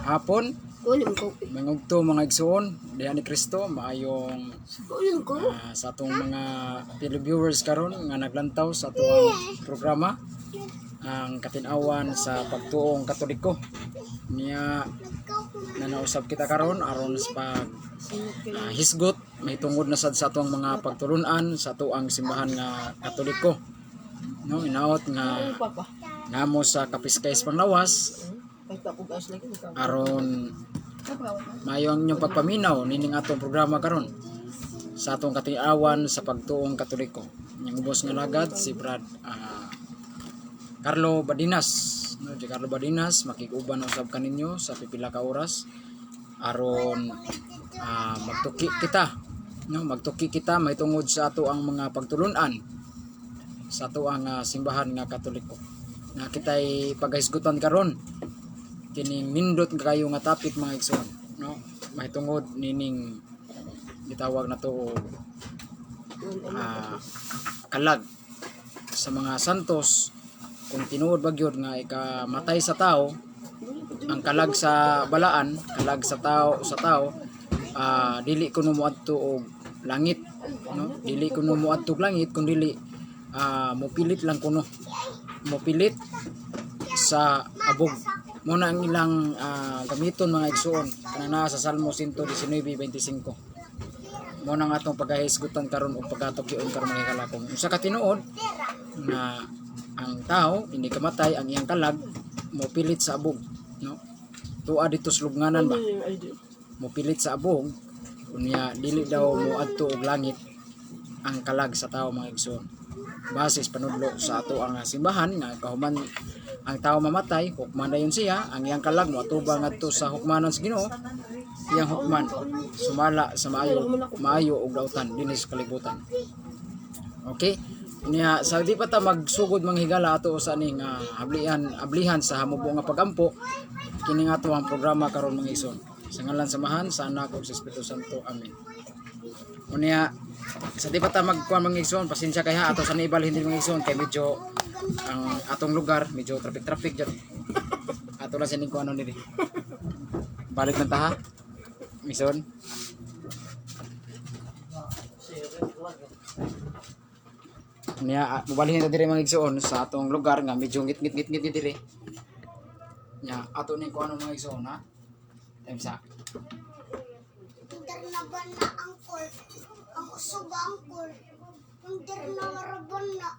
Hapon. Kunin ko. Mangugto mga igsuon, diha ni Kristo, maayong Kunin ko. Sa atong mga televiewers karon nga naglantaw sa atong programa ang katin-awan sa pagtuong Katoliko. Niya nanausab kita karon aron sa pag hisgot mahitungod na sad sa atong mga pagtulunan sa atoang simbahan nga Katoliko. No, inaot nga Papa. namo sa Kapiskays Panglawas Ay pa ko gas lagi. aron maayo ang inyong pagpaminaw nining atong programa karon sa atong katiawan sa pagtuong Katoliko. Inyong ubos nga lagad si Brad Carlo Badinas. No, si Carlo Badinas makig-uban usab kaninyo sa pipila ka oras aron magtuki kita, no, magtuki kita mahitungod sa ato ang mga pagtulunan sa ato ang simbahan nga Katoliko na kitay paghisgutan karon kining nindot kayo nga topic mga igsoon, no, mahitungod nining gitawag na to og kalag sa mga santos, kung tinuod ba gyud nga ikamatay sa tao ang kalag sa balaan, kalag sa tao, dili kuno moadto og langit, no, dili kuno moadto og langit kun dili mopilit lang kuno, mopilit sa abog mo na ang ilang gamiton mga igsuon, kana naa sa Salmo 119:25. Mo na ang atong pagkahisgutan karon og pagkatukyon karon mga kalakong, usa ka tinuod nga ang tao hindi kamatay ang iyang kalag mopilit sa abog, no, tuwa dito sa lubnganan ba, mopilit sa abog. Unya dili daw moadto og langit ang kalag sa tao mga igsoon, base sa panudlo sa ato ang simbahan nga kahuman ang tao mamatay, hukman dayon siya, ang iyang kalag moatubang ngadto sa hukmanan sa Ginoo, iyang hukman sumala sa maayo maayo og dautan dinhi sa kalibutan. Okay, niya sa di pa ta magsugod mga higala ato sa ning ablihan ablihan sa hamubo nga pagampo kini nga ato ang programa karon mga igsoon. Sa ngalan sa Amahan, sa Anak ug sa Espiritu Santo. Amen. Unya sa di pa ta magkuan mga igsoon, pasensya kay ha, ato sa niibalhin din mga igsoon kay medyo ang atong lugar medyo traffic traffic jud. Ato lang sa ning kuano diri. Balik na ta ha. Mison. Niya, mubalhin ta diri mga igsoon sa atong lugar nga medyo ngit ngit ngit ngit diri. Nya ato ning kuano mga igsoon ha. Time sa Under na ba na angkol? Ang usog angkol. Under na maraban na.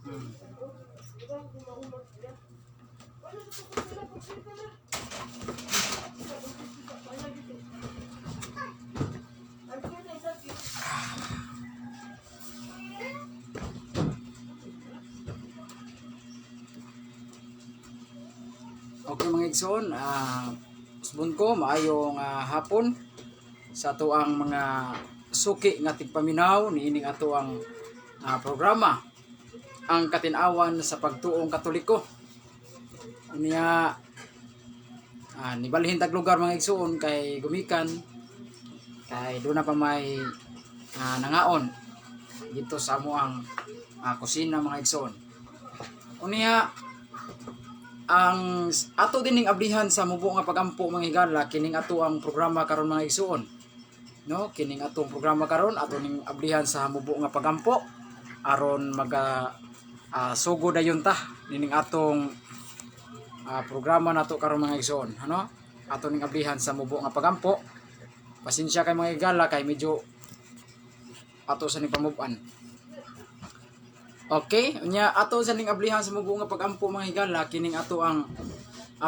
Okay mga igsoon, usbon ko maayong hapon sa ato ang mga suki nga tigpaminaw niining ato ang programa ang katin-awan sa pagtuong Katoliko. Unya nibalhin tag lugar mga igsoon kay gumikan kay doon na pa may nangaon dito sa amo ang kusina mga igsoon. Unya ang ato dining ablihan sa mubo nga pagampo mga higala kining ato ang programa karon mga igsuon, no, kining atong programa karon ato ning ablihan sa mubo nga pagampo aron maga sugo dayon ta nining atong programa nato karon mga igsuon, ano, ato ning ablihan sa mubo nga pagampo. Pasensya kay mga higala kay medyo ato sa ning pamuban. Okay, unya ato sa ning ablihan sa mubo nga pagampo mga higala kining ato ang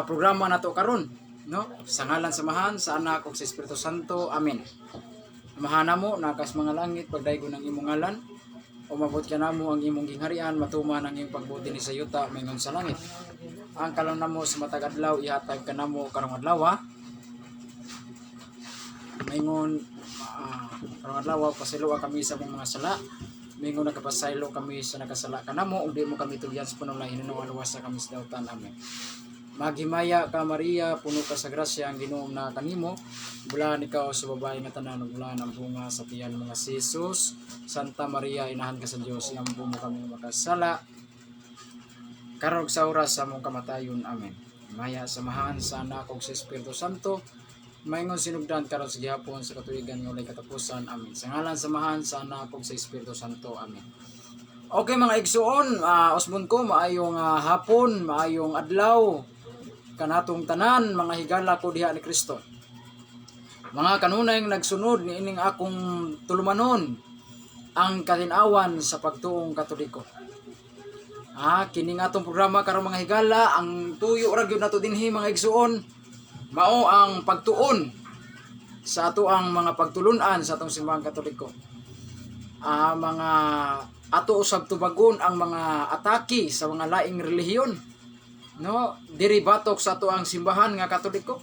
programa nato karon, no? Sa ngalan sa Amahan, sa Anak ug sa Espiritu Santo. Amen. Amahan namo nakas mga langit, pagdaygon ang imong ngalan. Umabot ka namo ang imong gingharian, matuman ang imong pagbuti ni sa yuta maingon sa langit. Ang kalong namo sa matag adlaw ihatag kanamo karong adlaw. Maingon karong adlaw pasayloa kami sa among mga sala. Maingon nagapasaylo kami sa nakasala kanamo ug di mo kami tugyan sa panulay, hinunoa luwasa kami sa dautan. Amen. Maghimaya ka Maria, puno ka sa grasya, ang Ginoo na kanimo. Bulaan ikaw sa babae nga tanan ug bulaan ang bunga sa tiyan mga si Jesus. Santa Maria, inahan ka sa Dios, iambo mo kami makasala. Karog sa oras sa among kamatayon. Amen. Maya sa Amahan, sa Anak ug sa Espiritu Santo, maingon sinugdan karon sa gihapon sa katuigan nga walay katapusan. Amen. Sa ngalan sa Amahan, sa Anak ug sa Espiritu Santo. Amen. Okay, mga igsuon, usbon ko maayong hapon, maayong adlaw kanatong tanan mga higala ko diha ni Kristo. Mga kanunay nagsunod ni ining akong tulumanon, ang katinawan sa pagtuong Katoliko. Kining atong programa karon, mga higala, ang tuyo ra gyud nato dinhi, mga igsuon, mao ang pagtuon sa ato ang mga pagtulunan sa atong simbahang Katoliko. Mga ato usab tubagon ang mga atake sa mga laing relihiyon, no, diri batok sa ato ang simbahan nga Katoliko.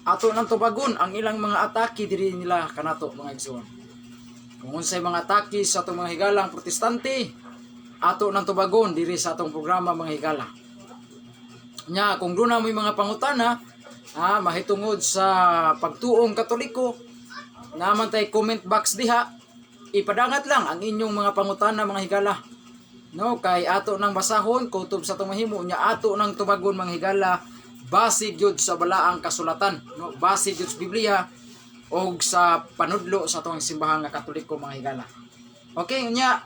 Ato nang tubagon ang ilang mga atake diri nila kanato, mga igsuon. Kung unsay mga atake sa atong mga higalang Protestante, ato nang tubagon diri sa atong programa, mga higala. Nya kung duna mo'y mga pangutana mahitungod sa pagtuong Katoliko, naman tay comment box diha, ipadangat lang ang inyong mga pangutana, mga higala, no, kay ato nang basahon kutob sa atong mahimo, nya ato nang tubagon, mga higala, base gyud sa balaang kasulatan, no, base gyud sa Biblia og sa panudlo sa atong simbahan nga Katoliko, mga higala. Okay, nya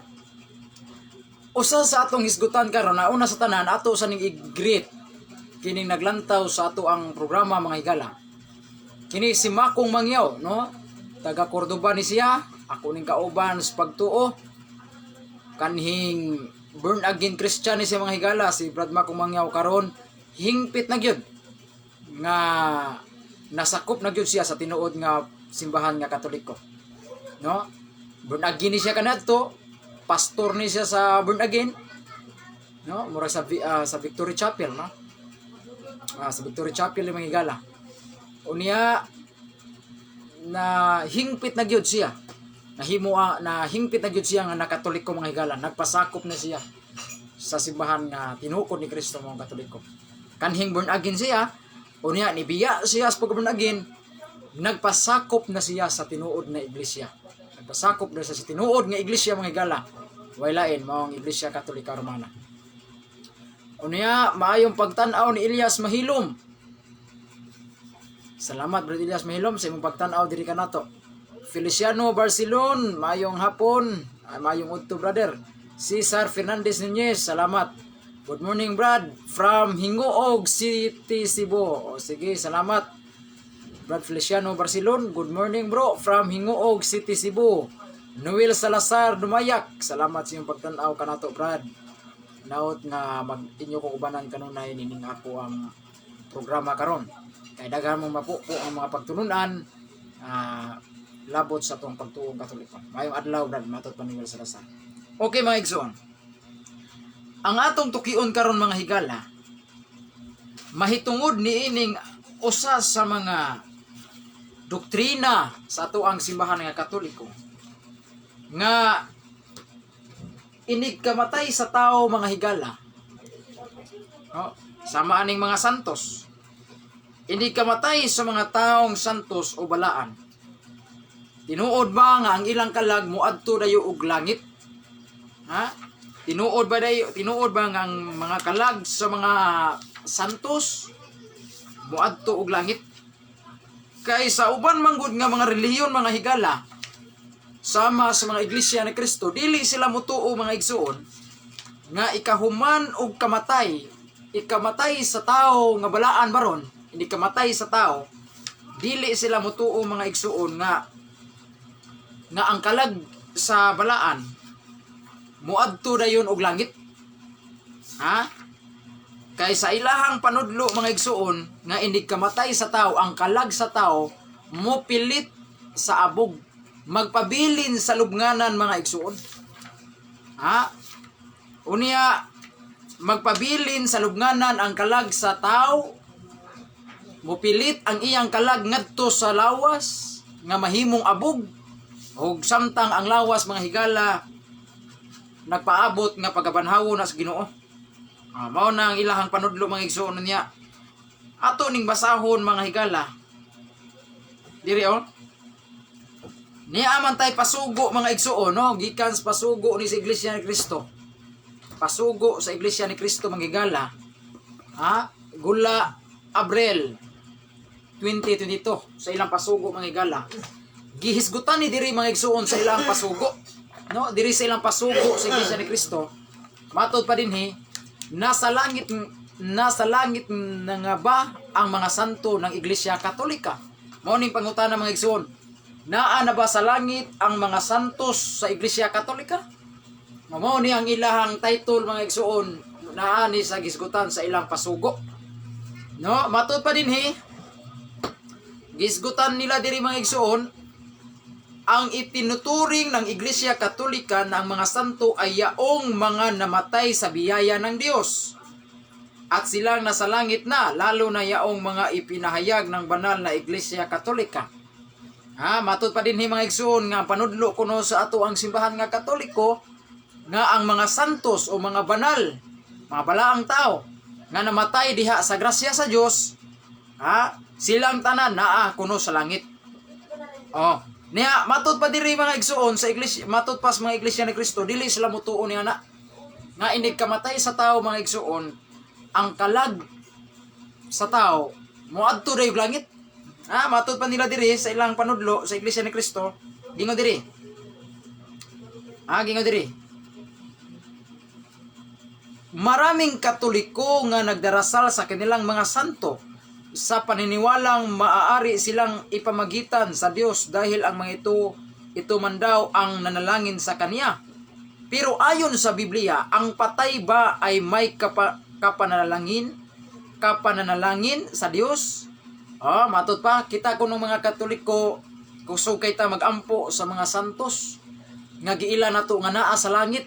usa sa atong hisgutan karon na una sa tanan, ato sa ning i-greet kining naglantaw sa ato ang programa, mga higala. Kini si Makong Mangyaw, no, taga Cordoba ni siya, ako ning kauban sa pagtuo. Kanhing born again Christian ni siya, mga higala, si Brad Makong Mangyaw. Karon hingpit na gyud nga nasakop na gyud siya sa tinuod nga simbahan nga Katoliko, no. Born again ni siya kanadto, pastor ni siya sa born again, no, mura sa Victory Chapel, no, sa Victory Chapel yung mga higala. Unya na hingpit na gyud siya nahimo na hingpit na gyud siya nga nakatoliko, mga higala. Nagpasakop na siya sa simbahan nga tinukod ni Kristo, mga Katoliko. Kanhing born again siya. Unya nibiya siya sa pag born again, nagpasakop na siya sa tinuod na iglesia. Nagpasakop na siya sa tinuod nga iglesia, mga higala, way lain mao ang Iglesia Katolika Romana. Unya maayong pagtan-aw ni Elias Mahilom. Salamat, Brother Elias Mahilom, sa imong pagtan-aw diri kanato. Feliciano Barcelon, maayong hapon. Ay, maayong udto, brother. Cesar Fernandez Nunez, salamat. Good morning, Brad, from Gingoog City, Cebu. O sige, salamat. Brad Feliciano Barcelon, good morning, bro, from Gingoog City, Cebu. Noel Salazar Dumayak, salamat sa iyong pagtan-aw kanato, Brad. Naot nga mag inyo kong ubanan kanunay nining ako ang programa karon. Kay daghan mong mapupo ang mga pagtulunan labot sa atong pagtuong Katoliko. Maayong adlaw, Brad, matot pa Noel Salazar. Okay, mga igsoon. Ang atong tukion karon, mga higala, mahitungod niining usa sa mga doktrina sa ato ang simbahan nga Katoliko nga inig kamatay sa tao, mga higala, no, sama aning mga santos, inig kamatay sa mga taong santos o balaan, tinuod ba nga ang ilang kalag moadto dayo og langit? Ha, tinuod ba dayo, tinuod ba nga ang mga kalag sa mga santos moadto og langit? Kay sa uban manggod nga mga relihiyon, mga higala, sama sa mga Iglesia ni Kristo, dili sila mutuo, mga igsuon, nga ikahuman og kamatay, ikamatay sa tao nga balaan baron, hindi kamatay sa tao, dili sila mutuo, mga igsuon, nga nga ang kalag sa balaan muadto dayon og langit. Ha? Kay sa ilahang panudlo, mga igsuon, nga hindi kamatay sa tao, ang kalag sa tao mopilit sa abog, magpabilin sa lubnganan, mga igsuon. Ha? Unya magpabilin sa lubnganan ang kalag sa tao, mopilit ang iyang kalag ngadto sa lawas nga mahimong abog, ug samtang ang lawas, mga higala, nagpaabot nga pagabanhawo na sa Ginoo. Mao na ang ilahang panudlo, mga igsuon. Niya ato ning basahon, mga higala, diri oh. Niya man tay pasugo, mga igsuon, no, gikan sa pasugo ni sa Iglesia ni Kristo. Pasugo sa Iglesia ni Kristo, mga higala. Ha? Gula, Abril 2022, sa ilang pasugo, mga higala. Gihisgutan ni diri, mga igsuon, sa ilang pasugo. No, diri sa ilang pasugo sa Iglesia ni Cristo. Matod pa dinhi, nasa langit na nga ba ang mga santo ng Iglesia Katolika? Mao ning pangutana, mga igsuon. Naa na ba sa langit ang mga santos sa Iglesia Katolika? Mao ni ang ilahang title, mga igsuon, naa ni sa gisgutan sa ilang pasugo. No, matod pa dinhi, gisgutan nila diri, mga igsuon, ang itinuturing ng Iglesia Katolika na ang mga santo ay yaong mga namatay sa biyaya ng Diyos. At silang nasa langit na, lalo na yaong mga ipinahayag ng banal na Iglesia Katolika. Ha, matod pa dinhi, mga igsuon, nga ang panudlo kuno sa ato ang simbahan nga Katoliko nga ang mga santos o mga banal, mga balaang tao nga namatay diha sa grasya sa Dios, ha, silang tanan naa kuno sa langit. Oh, niya matod pa diri, mga igsuon, sa iglesia, matod pa sa mga Iglesia ni Kristo, dili sila mutuo niya na nga inig kamatay sa tao, mga igsuon, ang kalag sa tao moadto dayong langit. Ha, matod pa nila diri sa ilang panudlo sa Iglesia ni Kristo, gingon diri. Ha, gingon diri. Maraming Katoliko nga nagdarasal sa kanilang mga santo sa paniniwalang maaari silang ipamagitan sa Dios dahil ang mga ito ito man daw ang nanalangin sa kanya. Pero ayon sa Biblia, ang patay ba ay may kapananalangin sa Dios? Oh, matod pa kita kuno mga Katoliko, kusog kay ta magampo sa mga santos nga giila nato nga naa sa langit,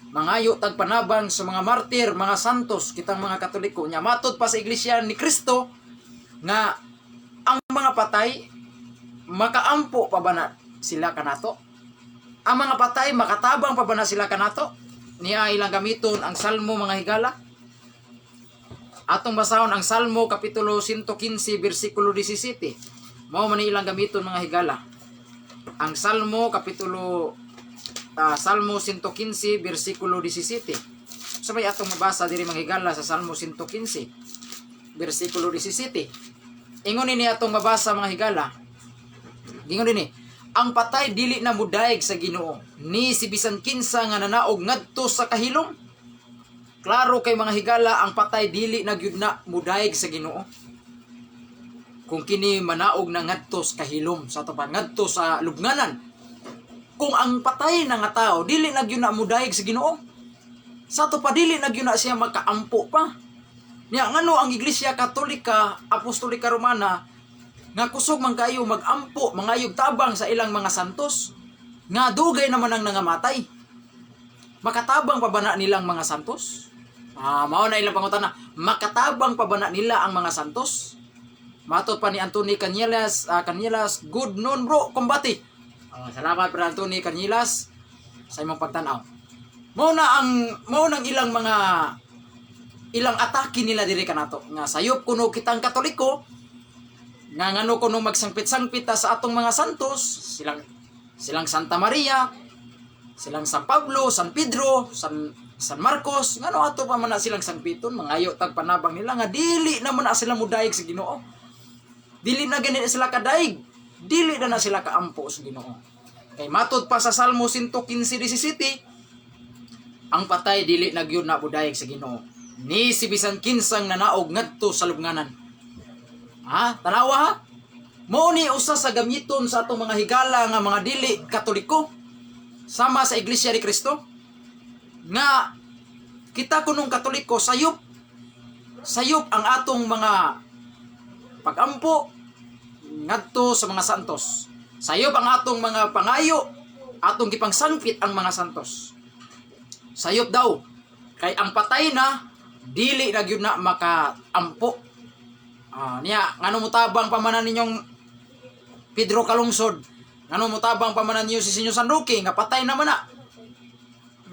mangayo tag panabang sa mga martir, mga santos, kitang mga Katoliko. Nya matod pa sa Iglesia ni Kristo nga ang mga patay, makaampo pa ba na sila kanato? Ang mga patay, makatabang pa ba na sila kanato? Niya ilang gamiton ang Salmo, mga higala. Atong basahon ang Salmo kapitulo 115 bersikulo 17. Mao man ni ilang gamiton, mga higala. Ang Salmo kapitulo Salmo 115 bersikulo 17. Sabay atong mabasa diri, mga higala, sa Salmo 115 bersikulo 17. Ingon ni atong mabasa, mga higala. Ingon dinhi, ang patay dili na mudayeg sa Ginoo ni si bisan kinsa nga nanaog ngadto sa kahilom. Klaro kay, mga higala, ang patay dili na gyud na mudayeg sa Ginoo. Kung kini manaog na ngadto sa kahilom, sa ato pa ngadto sa lubnganan. Kung ang patay na nga tao dili na gyud na mudayeg sa Ginoo. Sa ato pa dili na gyud na siya makaampo pa. Nya ngano ang Iglesia Katolika Apostolika Romana nga kusog man kayo magampo, mangayog tabang sa ilang mga santos nga dugay naman ang nangamatay? Makatabang pa ba na nilang mga santos? Ah, mao na ilang pangutana. Makatabang pa ba na nila ang mga santos? Matod pa ni Anthony Cañelas, Cañelas, "Good noon bro, kumbati." Ah, salamat pre Anthony Cañelas sa imong pagtan-aw. Mao nang ilang mga ilang atake nila diri kanato nga sayop kuno kitang Katoliko, nga ngano kuno magsangpit-sangpit ta sa atong mga santos, silang silang Santa Maria, silang San Pablo, San Pedro, San San Marcos, ngano ato pa man na silang sangpiton, mangayo tag panabang nila nga dili na man na sila mudayeg sa Ginoo. Dili na gani sila kadaig, dili na na sila kaampo sa Ginoo. Kay matod pa sa Salmo 115:17, ang patay dili na gyud na budayeg sa Ginoo ni si bisan kinsang nanaog ngadto sa lubnganan. Ha, tanawa ha. Mao ni usa sa gamiton sa atong mga higala nga mga dili Katoliko sama sa Iglesia ni Cristo nga kita kunong Katoliko, sayop sayop ang atong mga pagampo ngadto sa mga santos. Sayop ang atong mga pangayo, atong gipangsangpit ang mga santos. Sayop daw kay ang patay na dili na gyud na makaampo. Ah, niya ngano motabang pa man ninyong Pedro Calungsod? Ngano motabang pa man ninyo si Senyor San Roque nga patay naman na?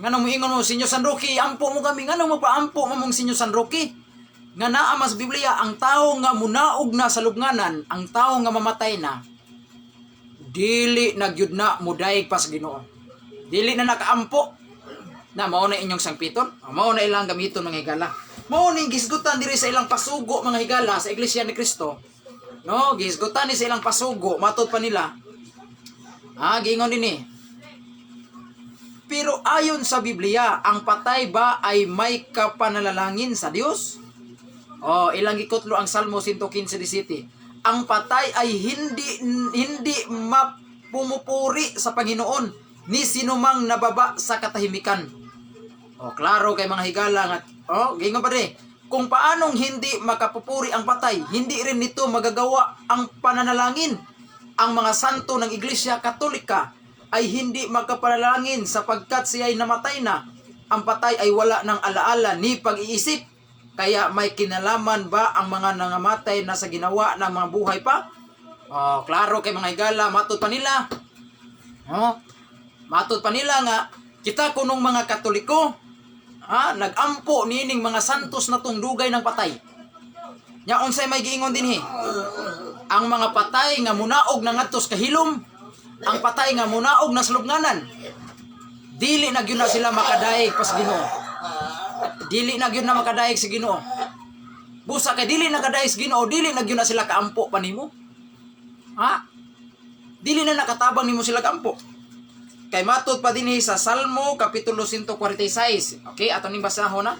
Ngano moingon mo, "Senyor San Roque, ampo mo kami"? Ngano mo paampo mo mong Senyor San Roque? Nga naa mas Biblia, ang tao nga munaog na sa lubnganan, ang tao nga mamatay na, dili na gyud na mudayeg pa sa Ginoo. Dili na nakaampo. Na mao na inyong sangpiton, mao na ilang gamiton, mga higala. Mao ning gisgutan diri sa ilang pasugo, mga higala, sa Iglesia ni Cristo. No, gisgutan ni sa ilang pasugo, matod pa nila. Ah, giingon dinhi. Pero ayon sa Biblia, ang patay ba ay may kapanalalangin sa Dios? Oh, ilang gikutlo ang Salmo 115:17. Ang patay ay hindi hindi mapumupuri sa Panginoon ni sinumang nababa sa katahimikan. Oh, klaro kay, mga higala, nga oh, giingon pa rin. Kung paanong hindi makapupuri ang patay, hindi rin nito magagawa ang pananalangin. Ang mga santo ng Iglesia Katolika ay hindi makapanalangin sapagkat siya ay namatay na. Ang patay ay wala ng alaala ni pag-iisip. Kaya may kinalaman ba ang mga nangamatay na sa ginawa ng mga buhay pa? Oh, klaro kay, mga higala, matod pa nila. Oh, matod pa nila nga kita kunong mga Katoliko, ha, nagampo niining mga santos na tungdugay ng patay. Nya unsay may giingon dinhi? Ang mga patay nga munaog na ngadto sa kahilom, ang patay nga munaog na sa lubnganan. Dili na gyud na sila makadaig pas Ginoo. Dili na gyud na makadaig sa Ginoo. Busa kay dili na kadaig sa Ginoo, dili na gyud na sila kaampo pa nimo. Ha? Dili na nakatabang nimo sila kaampo. Kay matod pa dinhi sa Salmo kapitulo 146. Okay, ato ning basahon na.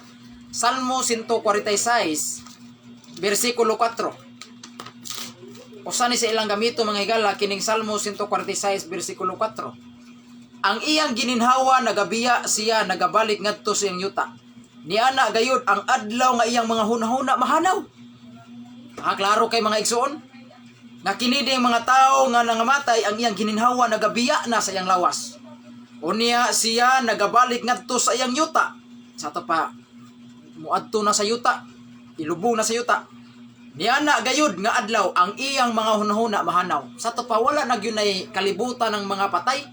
Salmo 146 bersikulo 4. Usa ni sa ilang gamito, mga higala, kining Salmo 146 bersikulo 4. Ang iyang gininhawa nagabiya siya, nagabalik ngadto sa iyang yuta. Niana gayud ang adlaw nga iyang mga hunahuna mahanaw. Ah, klaro kay, mga igsoon. Nga kini ang mga tao nga nangamatay, ang iyang gininhawa nagabiya na sa iyang lawas. Unya siya nagabalik ngadto sa iyang yuta. Sa ato pa muadto na sa yuta, ilubong na sa yuta. Niana gayud nga adlaw ang iyang mga hunahuna mahanaw. Sa ato pa wala na gyud nay kalibutan ng mga patay.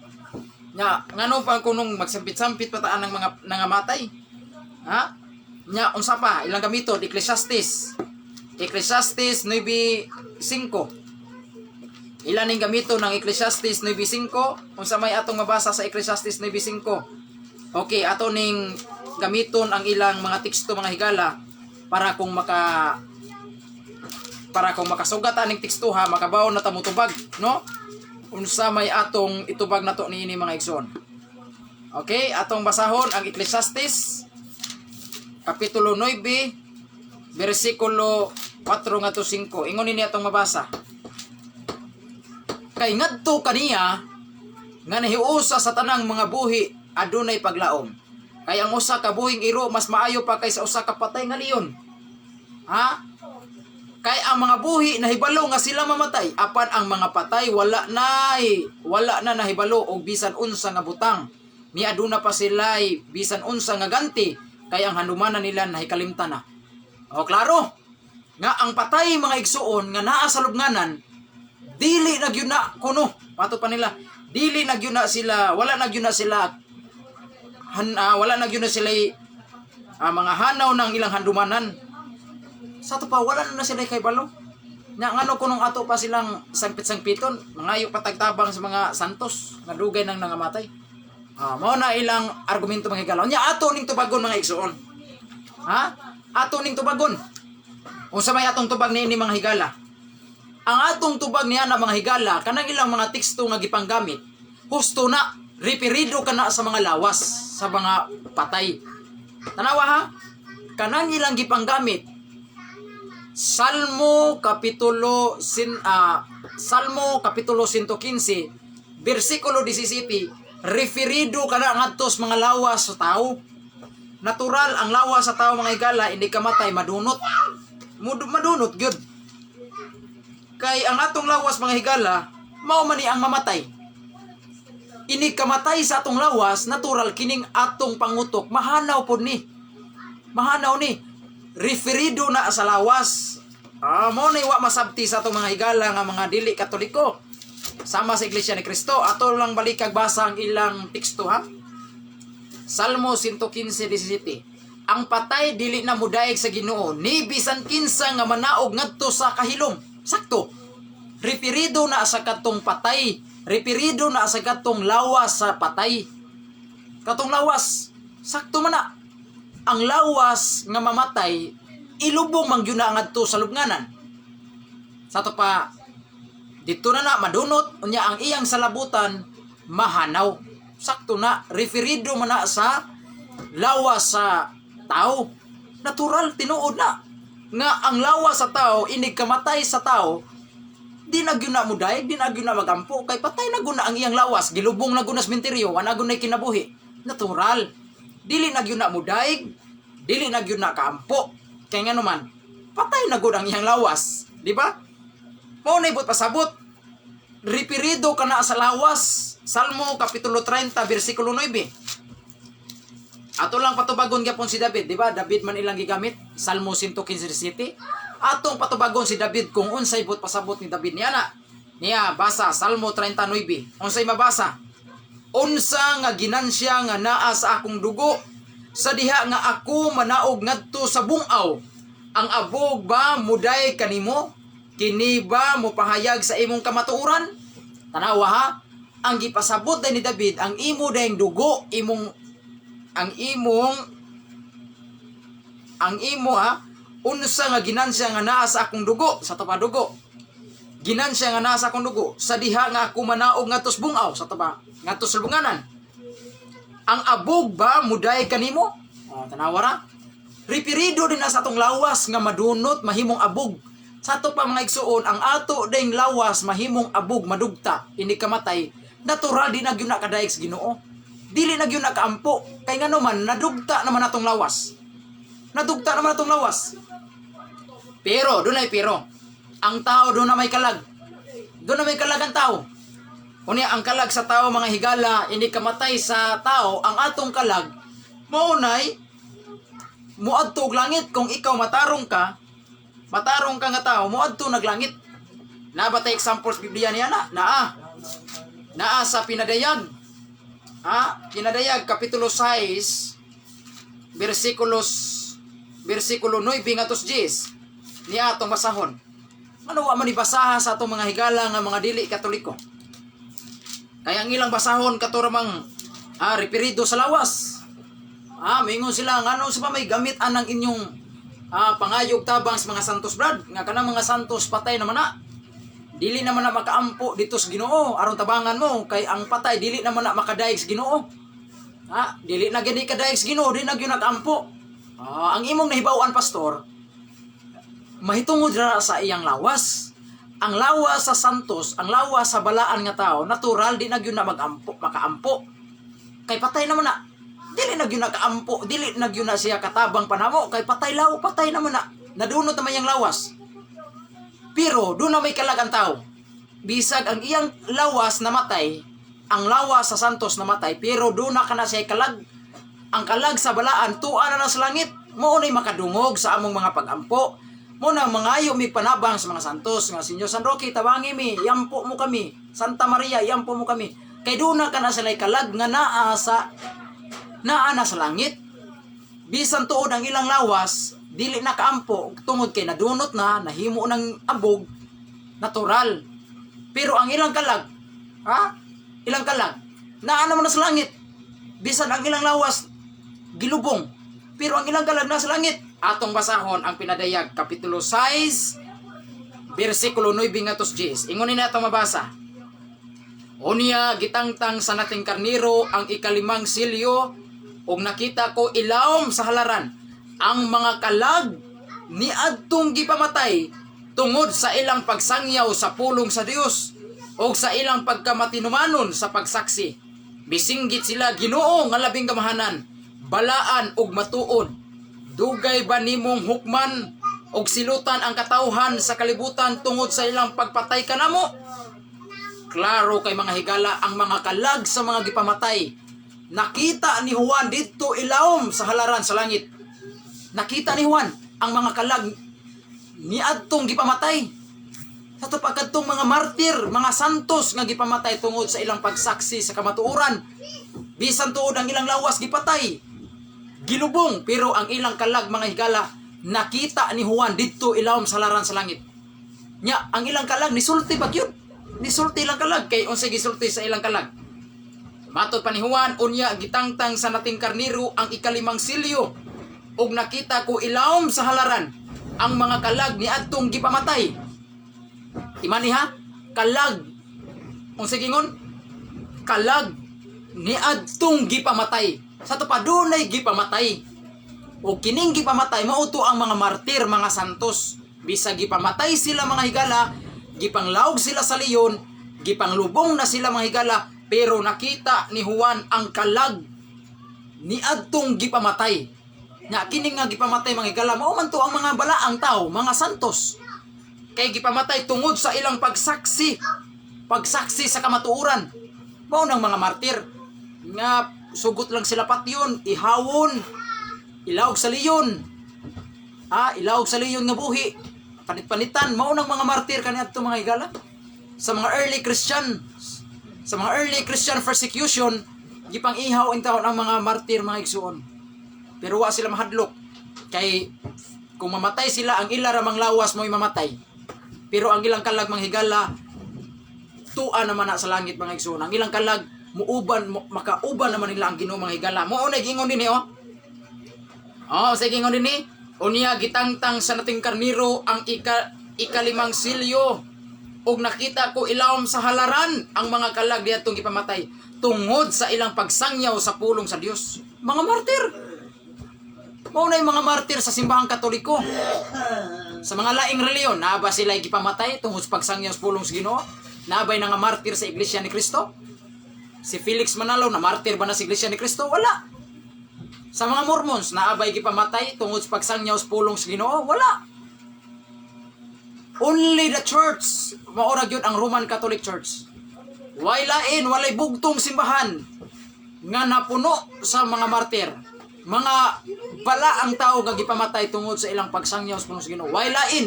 Nga ngano pa kunong magsampit-sampit pa taan ng mga nangamatay? Ha? Nya unsa pa ilang gamiton? Ecclesiastes. Ecclesiastes 9:5. Ilan ning gamito ng Ecclesiastes 9:5? Unsa may atong mabasa sa Ecclesiastes 9:5? Okay, ato ning gamiton ang ilang mga teksto, mga higala, para kung makasugat aning teksto ha, makabaw na ta motubag, no? Unsa may atong itubag nato niini, mga igsoon? Okay, atong basahon ang Ecclesiastes kapitulo 9 bersikulo 4 ngadto 5. Ingon nini atong mabasa. Kay ngadto kaniya nga nahiusa sa tanang mga buhi adunay paglaom. Kay ang usa ka buhing iro mas maayo pa kaysa usa ka patay nga leon. Ha? Kay ang mga buhi nahibalo nga sila mamatay, apan ang mga patay wala na nahibalo og bisan unsa nga butang. Ni aduna pa sila bisan unsa nga ganti kay ang handumanan nila nahikalimtan na. O klaro nga ang patay, mga igsuon, nga naa sa lubnganan, dili na gyud na kuno, pato pa nila, dili na gyud na sila, wala na gyud na sila wala na gyud na sila mga hanaw ng ilang handumanan. Sa ato pa wala na na sila kay balo. Nya ngano kunong ato pa silang sangpit-sangpiton, mangayo patagtabang sa mga santos nga dugay nang nangamatay? Ah, mao na ilang argumento, mga higala. Nya ato ning tubagon, mga igsuon. Ha? Ato ning tubagon. Unsa may atong tubag niini, mga higala? Ang atong tubag niya na, mga higala, kanang ilang mga teksto nga gipanggamit, husto na, referido kana sa mga lawas, sa mga patay. Tanawa ha, kanang ilang gipanggamit, Salmo kapitulo 115 bersikulo 17, referido kana ngadto sa mga lawas sa tao. Natural ang lawas sa tao, mga higala, hindi kamatay madunot. Madunot gyud. Kay ang atong lawas, mga higala, mao man ni ang mamatay. Ini kamatay sa atong lawas, natural kining atong pangutok mahanaw pod ni. Mahanaw ni. Referido na sa lawas. Ah, mo na wa masabti sa atong mga higala nga mga dili Katoliko. Sama sa Iglesia ni Cristo, ato lang balikag basa ang ilang teksto ha. Salmo 115:17. Ang patay dili na mudaig sa Ginoo ni bisan kinsa nga manaog ngadto sa kahilom. Sakto. Referido na sa katong patay. Referido na sa katong lawas sa patay. Katong lawas. Sakto man na. Ang lawas nga mamatay, ilubong man gyud na ngadto sa lubnganan. Sa ato pa dito na na madunot, unya ang iyang salabutan mahanaw. Sakto na, referido man na sa lawas sa tao. Natural, tinuod na nga ang lawas sa tao inig kamatay sa tao, di na gyud na muday, di na gyud na magampo kay patay na gyud na ang iyang lawas, gilubong na gyud na sa sementeryo, wala gyud na kinabuhi. Natural, dili na gyud na mudayeg, dili na gyud na kaampo kay ngano man, patay na gyud ang iyang lawas, di ba? Mao na ibot pasabot, ripirido ka na sa lawas. Salmo kapitulo 30 bersikulo 9. Ato lang patubagon gyapon si David, di ba? David man ilang gigamit, Salmo 115. Atong patubagon si David kung unsay buot pasabot ni David niya na. Niya basa Salmo 39. Unsay mabasa? Unsa nga ginansya nga naa sa akong dugo sa diha nga ako manaog ngadto sa bungaw? Ang abog ba muday kanimo? Kini ba mopahayag sa imong kamatuoran? Tanawa ha, ang gipasabot day ni David, ang imo dayng dugo, imong ang imong ang imo ha, unsa nga ginansya nga naa sa akong dugo, sa tupa dugo, ginansya nga naa sa akong dugo sa diha nga ako manaog ngadto sa bungaw, sa tupa ngadto sa lubnganan? Ang abog ba muday kanimo? Oh, tanawa ra, ripirido din na sa atong lawas nga madunot, mahimong abog. Sa ato pa, mga igsuon, ang ato ding lawas mahimong abog, madugta ini kamatay, natural, di na gyud na kadaig sa Ginoo, dili na gyud na kaampo kay ngano man, nadugta naman atong lawas, nadugta naman atong lawas. Pero dunay pero, ang tao doon na may kalag, doon na may kalag ang tao. Unya ang kalag sa tao, mga higala, ini kamatay sa tao, ang atong kalag mao nay muadto og langit. Kung ikaw matarong ka, matarong ka nga tao, muadto naglangit. Na ba tay example sa Biblia niya na? Naa. Naa sa Pinadayag. Ha? Pinadayag kapitulo 6 bersikulo 9 ngadto 10. Niya atong basahon. Ano wa man ibasaha sa atong mga higala nga mga dili Katoliko? Kaya ang ilang basahon kato ramang referido sa lawas. Mingon sila, ngano sa pa may gamit anang inyong pangayog tabang sa mga santos, brad? Nga kanang mga santos patay naman na. Dili naman na makaampo dito sa Ginoo aron tabangan mo kay ang patay dili naman na makadaig sa Ginoo. Ha, dili na gani kadaig sa Ginoo, di na gyud nakaampo. Ang imong nahibaw-an, pastor, mahitungod ra sa iyang lawas. Ang lawas sa santos, ang lawas sa balaan nga tao, natural, di na gyud na magampo, makaampo. Kay patay naman na. Dili na gyud na kaampo, dili na gyud na siya katabang panamo kay patay law, patay naman na. Nadunot naman iyang lawas. Pero doon na may kalag ang tao. Bisag ang iyang lawas namatay, ang lawas sa santos namatay, pero doon na kana siya kalag. Ang kalag sa balaan, tuwa na na sa langit. Mao na'y makadungog sa among mga pagampo. Mao na mangayo mi panabang sa mga santos nga Senyor San Roque, tabangi mi, yampo mo kami. Santa Maria, yampo mo kami. Kay doon na kana sila kalag nga naa na sa langit. Bisan tuod ang ilang lawas, dili na kaampo tungod kay nadunot na, nahimo ng abog, natural. Pero ang ilang kalag, ha? Ilang kalag, naa naman na sa langit. Bisan ang ilang lawas gilubong, pero ang ilang kalag nasa langit. Atong basahon ang Pinadayag kapitulo 6 bersikulo 9 ngadto 10. Ingon ni atong mabasa. Unya gitangtang sa nating karniro ang ikalimang silyo ug nakita ko ilawom sa halaran ang mga kalag ni adtong gipamatay tungod sa ilang pagsangyaw sa pulong sa Dios ug sa ilang pagkamatinumanon sa pagsaksi. Bisinggit sila, "Ginoo nga labing gamahanan, balaan ug matuod. Dugay ba nimong hukman ug silutan ang katawhan sa kalibutan tungod sa ilang pagpatay kanamo?" Klaro kay, mga higala, ang mga kalag sa mga gipamatay nakita ni Juan didto ilawom sa halaran sa langit. Nakita ni Juan ang mga kalag niadtong gipamatay. Sa to pagkadtong mga martir, mga santos nga gipamatay tungod sa ilang pagsaksi sa kamatuoran. Bisan tuod ang ilang lawas gipatay, gilubong, pero ang ilang kalag, mga higala, nakita ni Juan didto ilawom sa halaran sa langit. Nya, ang ilang kalag nisulti ba gyud? Nisulti ilang kalag kay unsay gisulti sa ilang kalag? Matod pa ni Juan, unya gitangtang sa nating karniro ang ikalimang silyo. Ug nakita ko ilawom sa halaran ang mga kalag ni adtong gipamatay. Imani ha, kalag. Unsa gingon? Kalag ni adtong gipamatay. Sa to pa dunay gipamatay. O kining gipamatay mao to ang mga martir, mga santos. Bisag gipamatay sila, mga higala, gipanglawg sila sa leyon, gipanglubong na sila, mga higala, pero nakita ni Juan ang kalag ni adtong gipamatay. Nga kini nga gipamatay, mga higala, mao man to ang mga balaang tao, mga santos. Kay gipamatay tungod sa ilang pagsaksi, pagsaksi sa kamatuoran. Mao nang mga martir nga sugot lang sila patyon, ihawon, ilawg sa leyon. Ah, ilawg sa leyon nga buhi. Panit-panitan mao nang mga martir kaniadto, mga higala. Sa mga early Christian persecution, gipang-ihaw intawon ang mga martir, mga igsuon. Pero wa sila mahadlok kay kung mamatay sila, ang ila ramang lawas mo'y mamatay. Pero ang ilang kalag, mga higala, tua naman na sa langit, mga igsuon. Ang ilang kalag muuban makauban naman nila ang Ginoo, mga higala. Mao na gingon dinhi oh. Oh, sige, ingon dinhi. Unya gitangtang sa nating karniro ang ikalimang silyo. Ug nakita ko ilawom sa halaran ang mga kalag diadtong gipamatay tungod sa ilang pagsangyaw sa pulong sa Dios. Mga martir. Mao na yung mga martir sa simbahang Katoliko. Sa mga laing reliyon, naa ba sila gipamatay tungod sa pagsangyaw sa pulong sa Ginoo? Naa bay nga martir sa Iglesia ni Cristo? Si Felix Manalo, na martir ba na sa Iglesia ni Cristo? Wala. Sa mga Mormons, naa bay gipamatay tungod sa pagsangyaw sa pulong sa Ginoo? Wala. Only the church, mao ra gyud ang Roman Catholic Church. Way lain, walay bugtong simbahan nga napuno sa mga martir. Mga balaang tao nga gipamatay tungod sa ilang pagsangyaw sa pulong sa Ginoo. Way lain.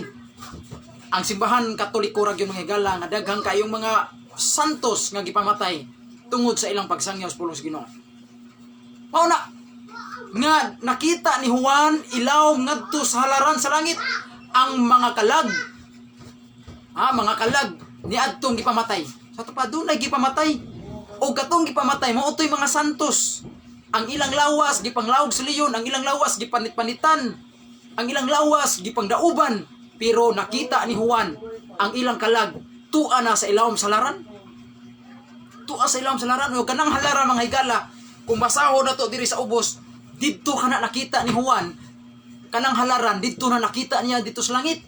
Ang simbahan Katoliko ra gyud, mga higala, nga daghang kayong mga santos nga gipamatay tungod sa ilang pagsangyaw sa pulong sa Ginoo. Mao na nga nakita ni Juan ilawom ngadto sa halaran sa langit ang mga kalag. Ah, mga kalag ni adtong gipamatay. Sa to pa dunay gipamatay. O katong gipamatay mao to'y mga santos. Ang ilang lawas gipanglawog sa leyon, ang ilang lawas gipanit-panitan, ang ilang lawas gipangdauban, pero nakita ni Juan ang ilang kalag tua na sa ilawom sa halaran. Tua sa ilawom sa halaran. O kanang halaran, mga higala, kung basahon na to diri sa ubos, didto kana nakita ni Juan kanang halaran, didto na nakita niya dito sa langit.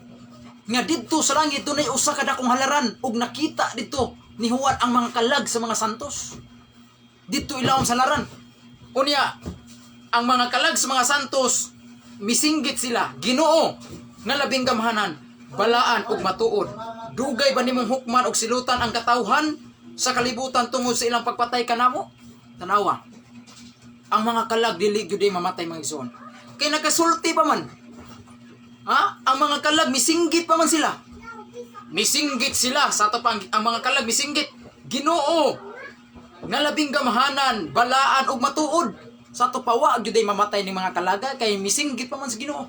Nga didto sa langit dunay usa ka dakong halaran ug nakita didto ni Juan ang mga kalag sa mga santos. Didto ilawom sa halaran. Unya, ang mga kalag sa mga santos misinggit sila, "Ginoo nga labing gamhanan, balaan ug matuod, dugay ba nimong hukman og silutan ang katawhan sa kalibutan tungod sa ilang pagpatay kanamo?" Tanawa. Ang mga kalag dili gyud ay mamatay, mga igsoon. Kay nakasulti pa man. Ha? Ang mga kalag misinggit pa man sila. Misinggit sila sa ato pang ang mga kalag misinggit. "Ginoo nga labing gamhanan, balaan ug matuod." Sa ato pa wa gyud ay mamatay ning mga kalaga kay misinggit pa man sa Ginoo.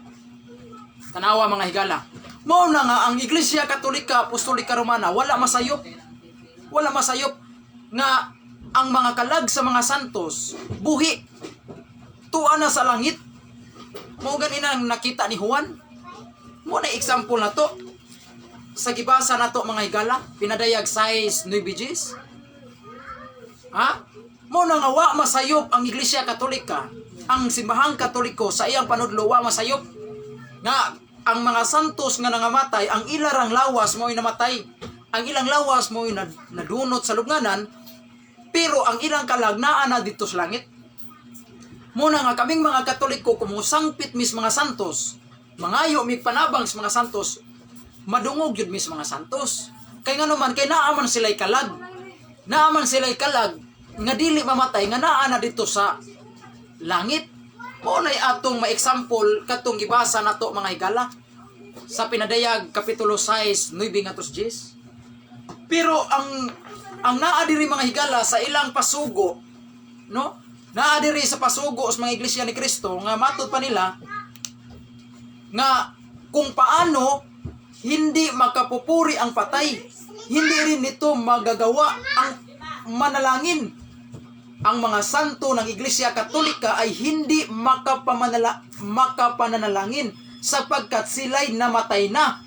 Tanawa, mga higala. Mao na nga ang Iglesia Katolika Apostolika Romana wala masayop. Wala masayop nga ang mga kalag sa mga santos buhi, tuwa na sa langit. Mao gani nang nakita ni Juan. Mao na example na to sa gibasa nato, mga higala, pinadayag 6:9 Gs. Ha? Mao na nga wa masayop ang Iglesia Katolika, ang simbahang Katoliko sa iyang panudlo wa masayop nga ang mga santos nga nangamatay, ang ilarang lawas mo'y namatay. Ang ilang lawas mo'y nadunot sa lubnganan, pero ang ilang kalag naa na dito sa langit. Mao na nga kaming mga Katoliko, kung mosangpit mis mga santos, mangayo mig panabang sa mga santos, madungog yun mis mga santos. Kay nga naman, kay naa man sila'y kalag. Naa man sila'y kalag, nga dili mamatay, nga naa na dito sa langit. Mao na'y atong ma-example katong gibasa nato, mga higala, sa pinadayag kapitulo 6, 9 ngadto sa 10. Pero ang naa diri, mga higala, sa ilang pasugo, no? Naa diri sa pasugo sa mga Iglesia ni Cristo nga matud pa nila nga kung paano hindi makapupuri ang patay, hindi rin nito magagawa ang manalangin. Ang mga santo ng Iglesia Katolika ay hindi makapananalangin sapagkat sila'y namatay na.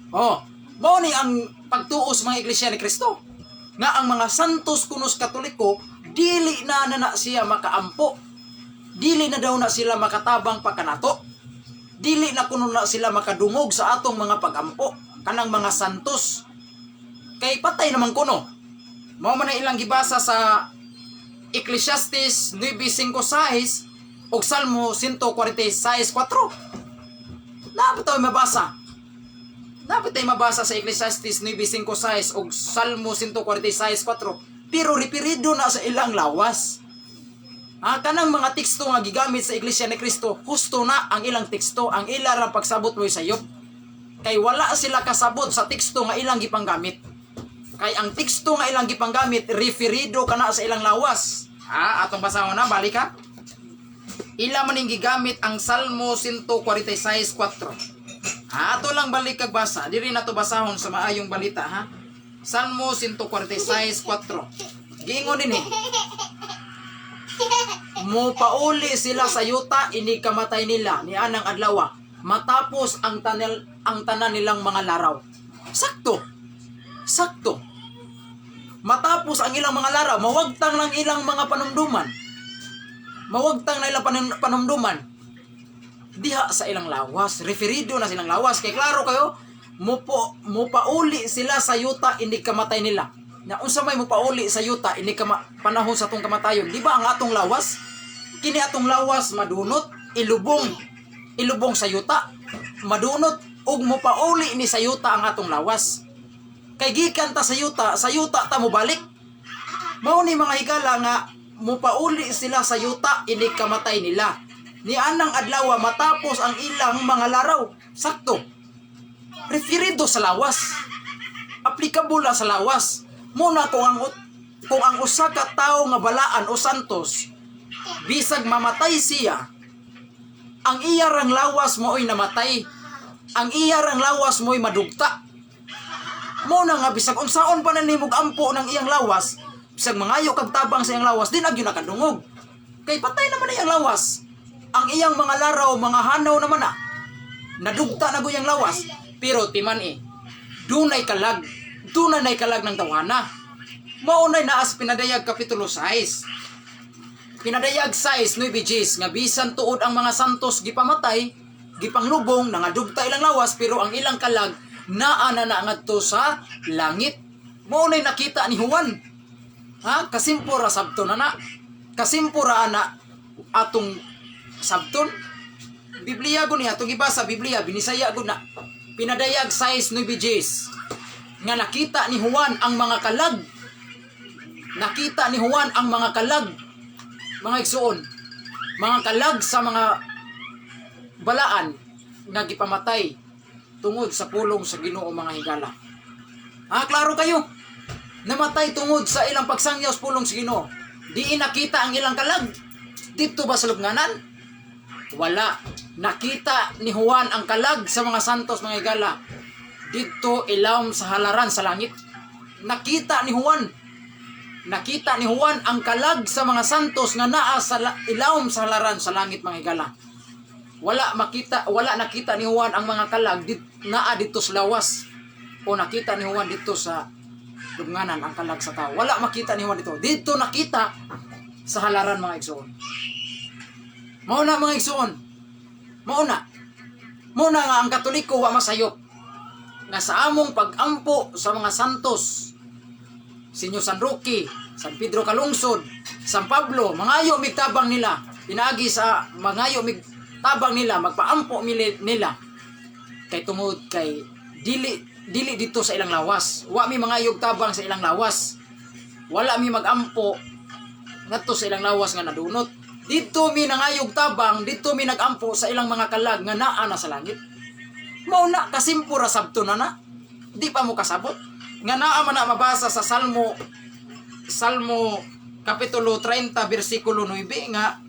Oh, mao ni ang pagtuo sa mga Iglesia ni Kristo. Nga ang mga santos kunos Katoliko dili na na, na siya makaampo. Dili na daw na sila makatabang pa kanato. Dili na kuno na sila makadungog sa atong mga pagampo kanang mga santos. Kay patay naman kuno. Mao man na ilang gibasa sa Ecclesiastes 9:5-6 ug Salmo 146:4. Naa ba mabasa? Dapat tayo mabasa sa Ecclesiastes 9:5-6 ug Salmo 146:4. Pero referido na sa ilang lawas. Ha, kanang mga teksto nga gigamit sa Iglesia ni Kristo, husto na ang ilang teksto, ang ila ra pagsabot mo sayop. Kay wala sila kasabot sa teksto nga ilang gipanggamit. Kay ang teksto nga ilang gipanggamit referido kana sa ilang lawas. Ha, atong basahon na, balik ha. Ila man ning gigamit ang Salmo 146:4. Ha, ato lang balik kag basa. Diri na to basahon sa maayong balita, ha. Salmo 146:4. Giingon dinhi. Mopauli sila sa yuta ini kamatay nila ni anang adlaw matapos ang tanan nilang mga laraw. Sakto. Sakto. Matapos ang ilang mga laraw, mawagtang lang ilang mga panumduman. Mawagtang na ilang panumduman diha sa ilang lawas. Referido na silang lawas. Kay klaro kayo, mupauli sila sa yuta ini kamatay nila. Na unsa may mupauli sa yuta ini panahon sa atong kamatayon? Di ba ang atong lawas? Kini atong lawas madunot, ilubong, ilubong sa yuta. Madunot ug mupauli ni sa yuta ang atong lawas. Kay gikan ta sa yuta ta mobalik. Mao ni, mga higala, nga mupauli sila sa yuta ini kamatay nila. Ni anang adlaw matapos ang ilang mga laraw. Sakto. Referido sa lawas. Applicable na sa lawas. Muna kung ang usa ka tawo nga balaan o santos bisag mamatay siya, ang iya rang lawas mo'y namatay. Ang iya rang lawas mo'y madugta. Mo na nga bisag unsaon pa na nimog ampo ng iyang lawas, bisag mangayo kag tabang sa iyang lawas, di na gyud nakadungog. Kay patay naman na iyang lawas. Ang iyang mga laraw, mga hanaw naman na. Nadugta na iyang lawas. Pero timan eh, dunay kalag, dunay nay kalag ng tawhana. Maunay naas Pinadayag Kapitulo 6. Pinadayag 6, 9 Gs, nga bisan tuod ang mga santos gipamatay, gipanglubong, nangadugta ilang lawas, pero ang ilang kalag naa na na ngadto sa langit. Maunay nakita ni Juan. Ha? Kasimpura sabton na na. Kasimpura na atong sabton. Biblia gud niya, atong gibasa Biblia, Binisaya gud na. Pinadayag 6, 9 Gs. Nga nakita ni Juan ang mga kalag. Nakita ni Juan ang mga kalag, mga igsuon. Mga kalag sa mga balaan nga gipamatay tungod sa pulong sa Ginoo, mga higala. Ha, klaro kayo. Namatay tungod sa ilang pagsangyaw sa pulong sa Ginoo. Di nakita ang ilang kalag. Dito ba sa lubnganan? Wala. Nakita ni Juan ang kalag sa mga santos, mga higala. Dito ilawom sa halaran sa langit. Nakita ni Juan. Nakita ni Juan ang kalag sa mga santos nga naa sa ilawom sa halaran sa langit, mga higala. Wala makita, wala nakita ni Juan ang mga kalag naa dito sa lawas o nakita ni Juan dito sa lubnganan ang kalag sa tao. Wala makita ni Juan dito. Dito nakita sa halaran, mga igsoon. Mao na, mga igsoon. Mao na. Mao na nga ang Katoliko wa masayop nga sa among pagampo sa mga santos, Senyor San Roque, San Pedro Calungsod, San Pablo, mangayo mig tabang nila. Pinaagi sa mangayo mig tabang nila, magpaampo nila. Kay tungod kay dili dili dito sa ilang lawas. Wa mi mangayog tabang sa ilang lawas. Wala mi magampo ngadto sa ilang lawas nga nadunot. Dito mi nangayog tabang, dito mi nagampo sa ilang mga kalag nga naa na sa langit. Mao na, kasimpo ra sabto na na. Di pa mo kasabot. Nga naa man na mabasa sa Salmo Salmo Kapitulo 30 bersikulo 9 nga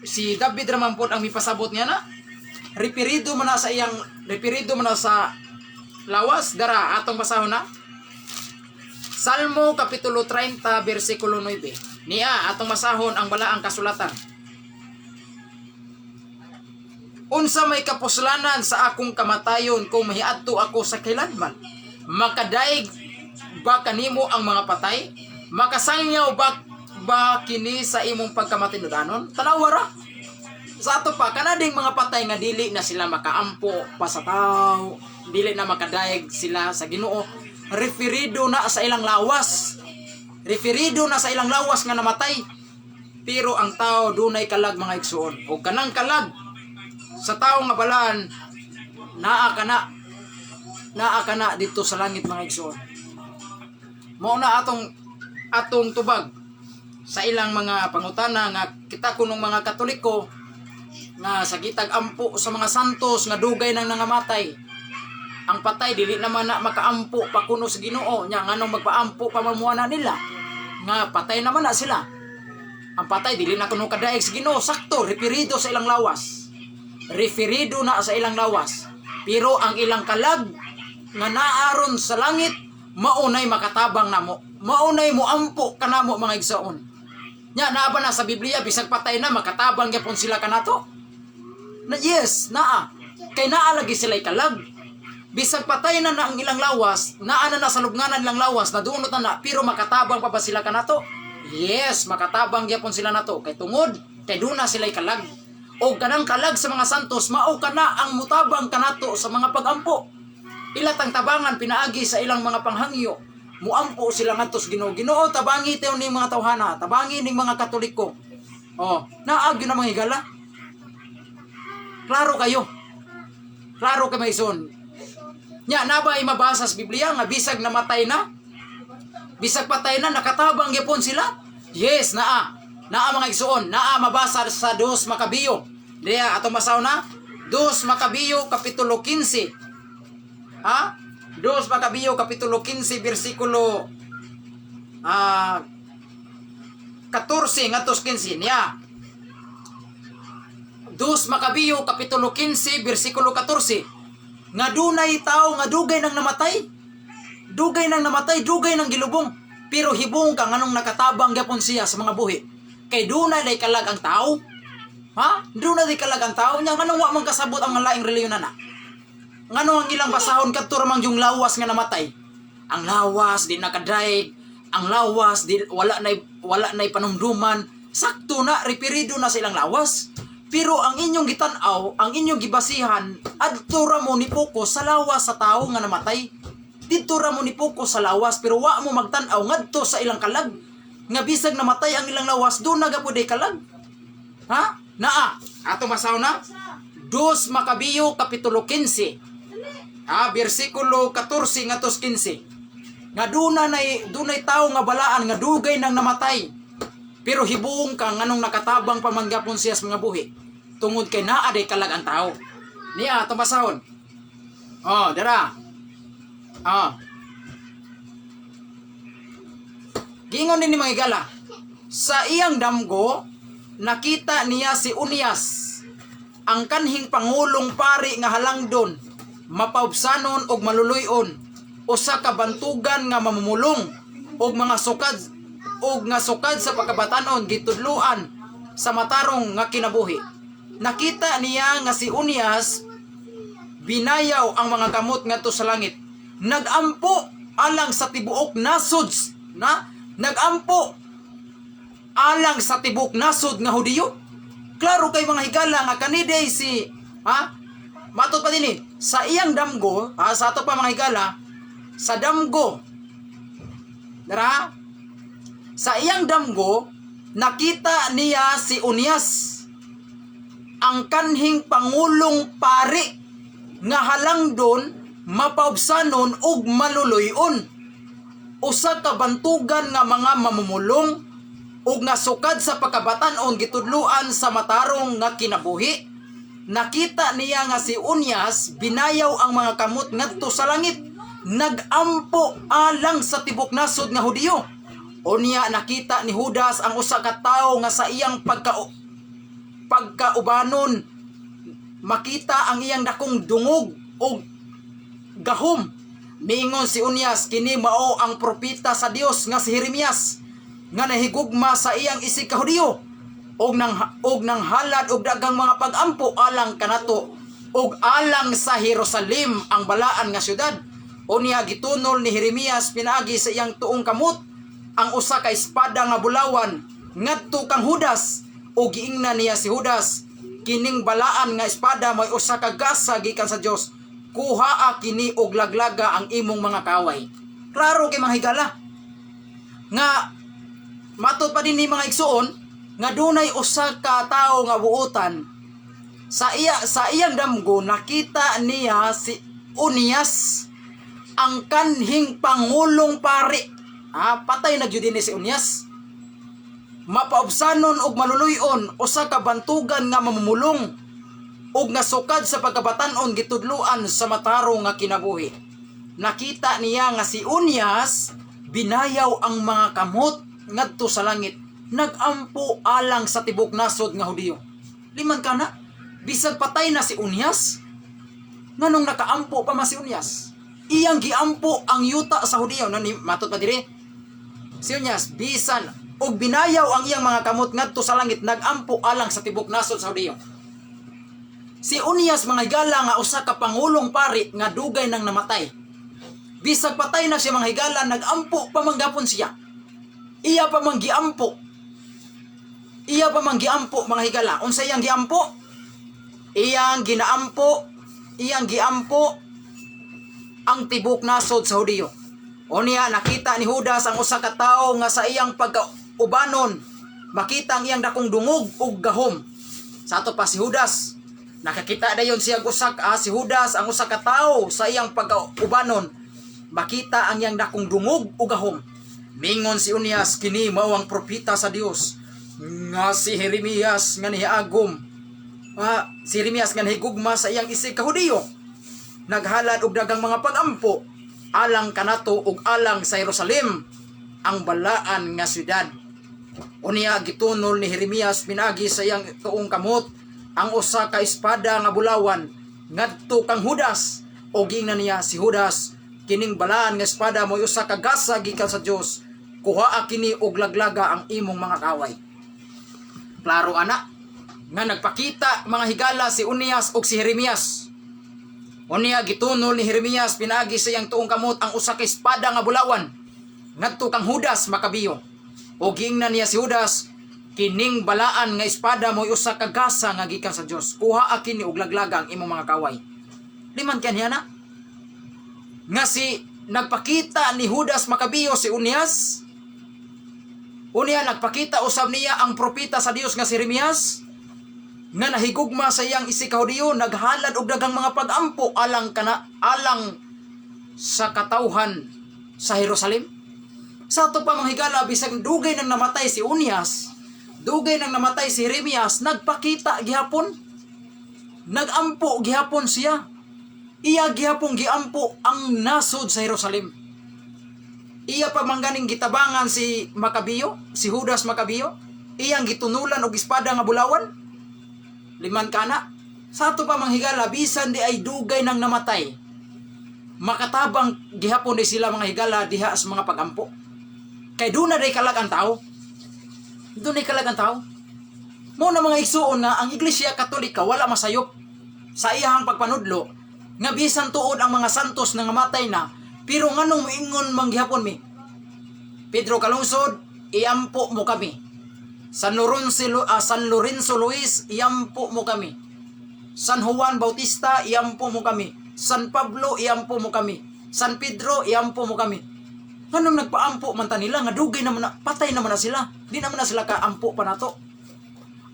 si David raman pod ang mipasabot niya na referido man na sa lawas. Dara, atong basahon na Salmo Kapitulo 30 bersikulo 9. Niya atong masahon ang balaang kasulatan. Unsa may kapuslanan sa akong kamatayon kung mahiadto ako sa kailanman? Makadaig ba kanimo ang mga patay? Makasangyaw ba ba kini sa imong pagkamatinudanon? Tanawa ra. Sa ato pa, kanading mga patay nga dili na sila makaampo pa sa tao, dili na makadaig sila sa Ginoo, referido na sa ilang lawas. Referido na sa ilang lawas nga namatay. Pero ang tao dunay kalag, mga igsuon. O kanang kalag sa tao nga balaan, naa kana dito sa langit, mga igsuon. Mao na atong atong tubag sa ilang mga pangutana nga kita kunong mga Katoliko nga sa gitag ampo sa mga santos nga dugay nang nangamatay. Ang patay dili naman na makaampo pa kuno sa Ginoo nya, nganong magpaampo pa man na nila nga patay naman na sila? Ang patay dili na kuno kadaig sa Ginoo. Sakto, referido sa ilang lawas, referido na sa ilang lawas, pero ang ilang kalag nga naaron sa langit maunay makatabang namo, maunay moampo kanamo, mga igsoon. Nya naa ba na sa Biblia bisag patay na makatabang gyapon sila kanato? Na yes, naa. Kay naa lagi sila kalag. Bisag patay na na ang ilang lawas, naa na na sa lubnganan ilang lawas, nadunot na na, pero makatabang pa ba sila kanato? Yes, makatabang gyapon sila nato kay tungod kay duna sila kalag. O kanang kalag sa mga santos mao kana ang mutabang kanato sa mga pagampo. Ilatang tabangan pinaagi sa ilang mga panghangyo. Muampo sila ngadto sa Ginoo. Ginoo, tabangi tayo ning mga tawhana, tabangi ning mga Katoliko. Oh, naa gyud na, mga higala. Klaro kayo. Klaro kay Maison. Nya na ba ay mabasa sa Biblia nga bisag namatay na? Bisag patay na, nakatabang gyapon sila? Yes, naa. Naa, mga igsuon, naa mabasa sa Dos Makabiyo. Diya ato masaw na Dos Makabiyo kapitulo 15. Ha? Dos Makabiyo kapitulo 15 bersikulo 14 ngadto 15 niya. Dos Makabiyo kapitulo 15 bersikulo 14 nga dunay tao nga dugay nang namatay. Dugay nang namatay, dugay nang gilubong. Pero hibong ka nganong nakatabang gyapon siya sa mga buhi. Kay dunay day kalag ang tao. Ha? Dunay day kalag ang tao nya, nganong wa man kasabot ang laing relihiyon na? Ngano ang ilang basahon kadto ra man yung lawas nga namatay? Ang lawas di nakadaig, ang lawas di wala nay panumduman. Sakto na, referido na sa ilang lawas. Pero ang inyong gitan-aw, ang inyong gibasihan, adto ra mo ni focus sa lawas sa tao nga namatay. Didto ra mo ni focus sa lawas pero wa mo magtan-aw ngadto sa ilang kalag. Nga bisag namatay ang ilang lawas, duna gapod ay kalag. Ha? Naa. Ato masaw na? Dos Makabiyo kapitulo 15. Ha, bersikulo 14 ngadto 15. Nga duna nay dunay tawo nga balaan nga dugay nang namatay. Pero hibuong ka nganong nakatabang pa man gapon siya sa mga buhi. Tungod kay naa day kalag ang tao. Niya atong basahon. Oh, dara. Oh. Giingon din ni mga higala. Sa iyang damgo, nakita niya si Unias, ang kanhing pangulong pari nga halangdon, mapaubsanon og maluluyon, usa ka bantugan nga mamumulong, og mga sukad og nga sukad sa pagkabatanon gitudloan sa matarong nga kinabuhi. Nakita niya nga si Unias binayaw ang mga kamot ngadto sa langit. Nagampo alang sa tibuok nasod na nagampo alang sa tibuok nasod nga Hudiyo. Klaro kay, mga higala, nga kaniday si, ha, matod pa dinhi sa iyang damgo, ha, sa ato pa, mga higala, sa damgo dara, sa iyang damgo nakita niya si Unias, ang kanhing pangulong pari nga halangdon, mapaubsanon ug maluluyon, usa ka bantugan nga mga mamumulong ug nga sukad sa pagkabatan-on gitudloan sa matarong nga kinabuhi. Nakita niya nga si Unyas binayaw ang mga kamot ngadto sa langit, nagampo alang sa tibok nasod nga Hudiyo. Unya nakita ni Judas ang usa ka tawo nga sa iyang pagkaubanon makita ang iyang dakong dungog og gahom. Miingon si Unyas, "Kini mao ang propeta sa Dios nga si Jeremias." nga nahigugma sa iyang isig ka Hudiyo og nang halad og daghang mga pagampo alang kanato ug alang sa Jerusalem, ang balaan nga syudad. Unya gitunol ni Jeremias pinaagi sa iyang tuong kamot ang usa ka espada nga bulawan ngadto kang Judas, ug giingnan niya si Judas, "Kining balaan nga espada may usa ka gasa gikan sa Dios. Kuhaa kini og laglaga ang imong mga kaway." Klaro kay, mga higala, nga matod pa din ni, mga igsuon, nga dunay usa ka tawo nga buotan sa iyang damgo. Nakita niya si Onias, ang kanhing pangulong pari. Patay na gyud ni si Onias, mapaubsanon og maluluy-on, usa ka bantugan nga mamumulong ug nga sukad sa pagkabatan-on gitudloan sa matarong nga kinabuhi. Nakita niya nga si Onias binayaw ang mga kamot ngadto sa langit, nagampo alang sa tibok nasod nga Hudiyo. Liman kana, bisag patay na si Onias, nganong nakaampo pa man si Onias? Iyang giampo ang yuta sa Hudiyo. No, ni matod pa dire si Onias bisan og binayaw ang iyang mga kamot ngadto sa langit, nagampo alang sa tibok nasod sa Hudiyo. Si Onias, mga higala, nga usa ka pangulong pari nga dugay nang namatay, bisag patay na siya, mga higala, nagampo pa man gapon siya. Iya pa man giampo. Iya pa man giampo, mga higala. Unsa iyang giampo? Iyang ginaampo, iyang giampo ang tibok nasod sa Hudiyo. Unya nakita ni Judas ang usa ka tawo nga sa iyang pagkaubanon makita ang iyang dakong dungog ug gahom. Sa ato pa si Judas, nakakita dayon siya usa si Judas ang usa ka tawo sa iyang pagkaubanon makita ang iyang dakong dungog ug gahom. Mingon si Onias, "Kini mao ang propeta sa Dios nga si Jeremias nga niagom. Si Jeremias nga nahigugma sa iyang isig ka Hudiyo. Naghalad og daghang mga pagampo alang kanato ug alang sa Jerusalem, ang balaan nga syudad." Unya gitunol ni Jeremias pinaagi sa iyang tuong kamot ang usa ka espada nga bulawan ngadto kang Judas, ug giingnan niya si Judas, "Kining balaan nga espada mo'y usa ka gasa gikan sa Dios. Kuhaa kini og laglaga ang imong mga kaway." Klaro ana nga nagpakita, mga higala, si Onias ug si Jeremias. Unya gitunol ni Jeremias pinaagi sa iyang tuong kamot ang usa ka espada nga bulawan ngadto kang Judas Makabiyo. O giingnan niya si Judas, "Kining balaan nga espada mo'y usa ka gasa nga gikan sa Dios. Kuhaa kini og laglaga ang imong mga kaway." Liman kaniya na nga si nagpakita ni Judas Makabiyo si Onias. Unya nagpakita usab niya ang propeta sa Dios nga si Jeremias nga nahigugma sa iyang isig ka Hudiyo, naghalad og daghang mga pagampo alang kana alang sa katawhan sa Jerusalem. Sa ato pa, mga higala, bisag dugay nang namatay si Onias, dugay nang namatay si Jeremias, nagpakita gihapon. Nagampo gihapon siya. Iya gihapon giampo ang nasod sa Jerusalem. Iya pa man ganing gitabangan si Makabiyo, si Judas Makabiyo, iyang gitunulan og espada nga bulawan. Liman kana. Sa ato pa, mga higala, bisan di ay dugay nang namatay, makatabang gihapon di sila, mga higala, diha sa mga pagampo. Kay doon na day kalag ang tao. Doon na kalag ang tao. Mao na, mga igsuon, nga ang Iglesia Katolika wala masayop sa iyahang pagpanudlo nga bisan tuod ang mga santos na namatay na, pero nganong moingon man gihapon mi, "Pedro Calungsod, iampo mo kami. San Lorenzo Luis, iampo mo kami. San Juan Bautista, iampo mo kami. San Pablo, iampo mo kami. San Pedro, iampo mo kami"? Nganong nagpaampo man ta nila nga dugay naman na, patay naman na sila? Di naman na sila kaampo pa nato.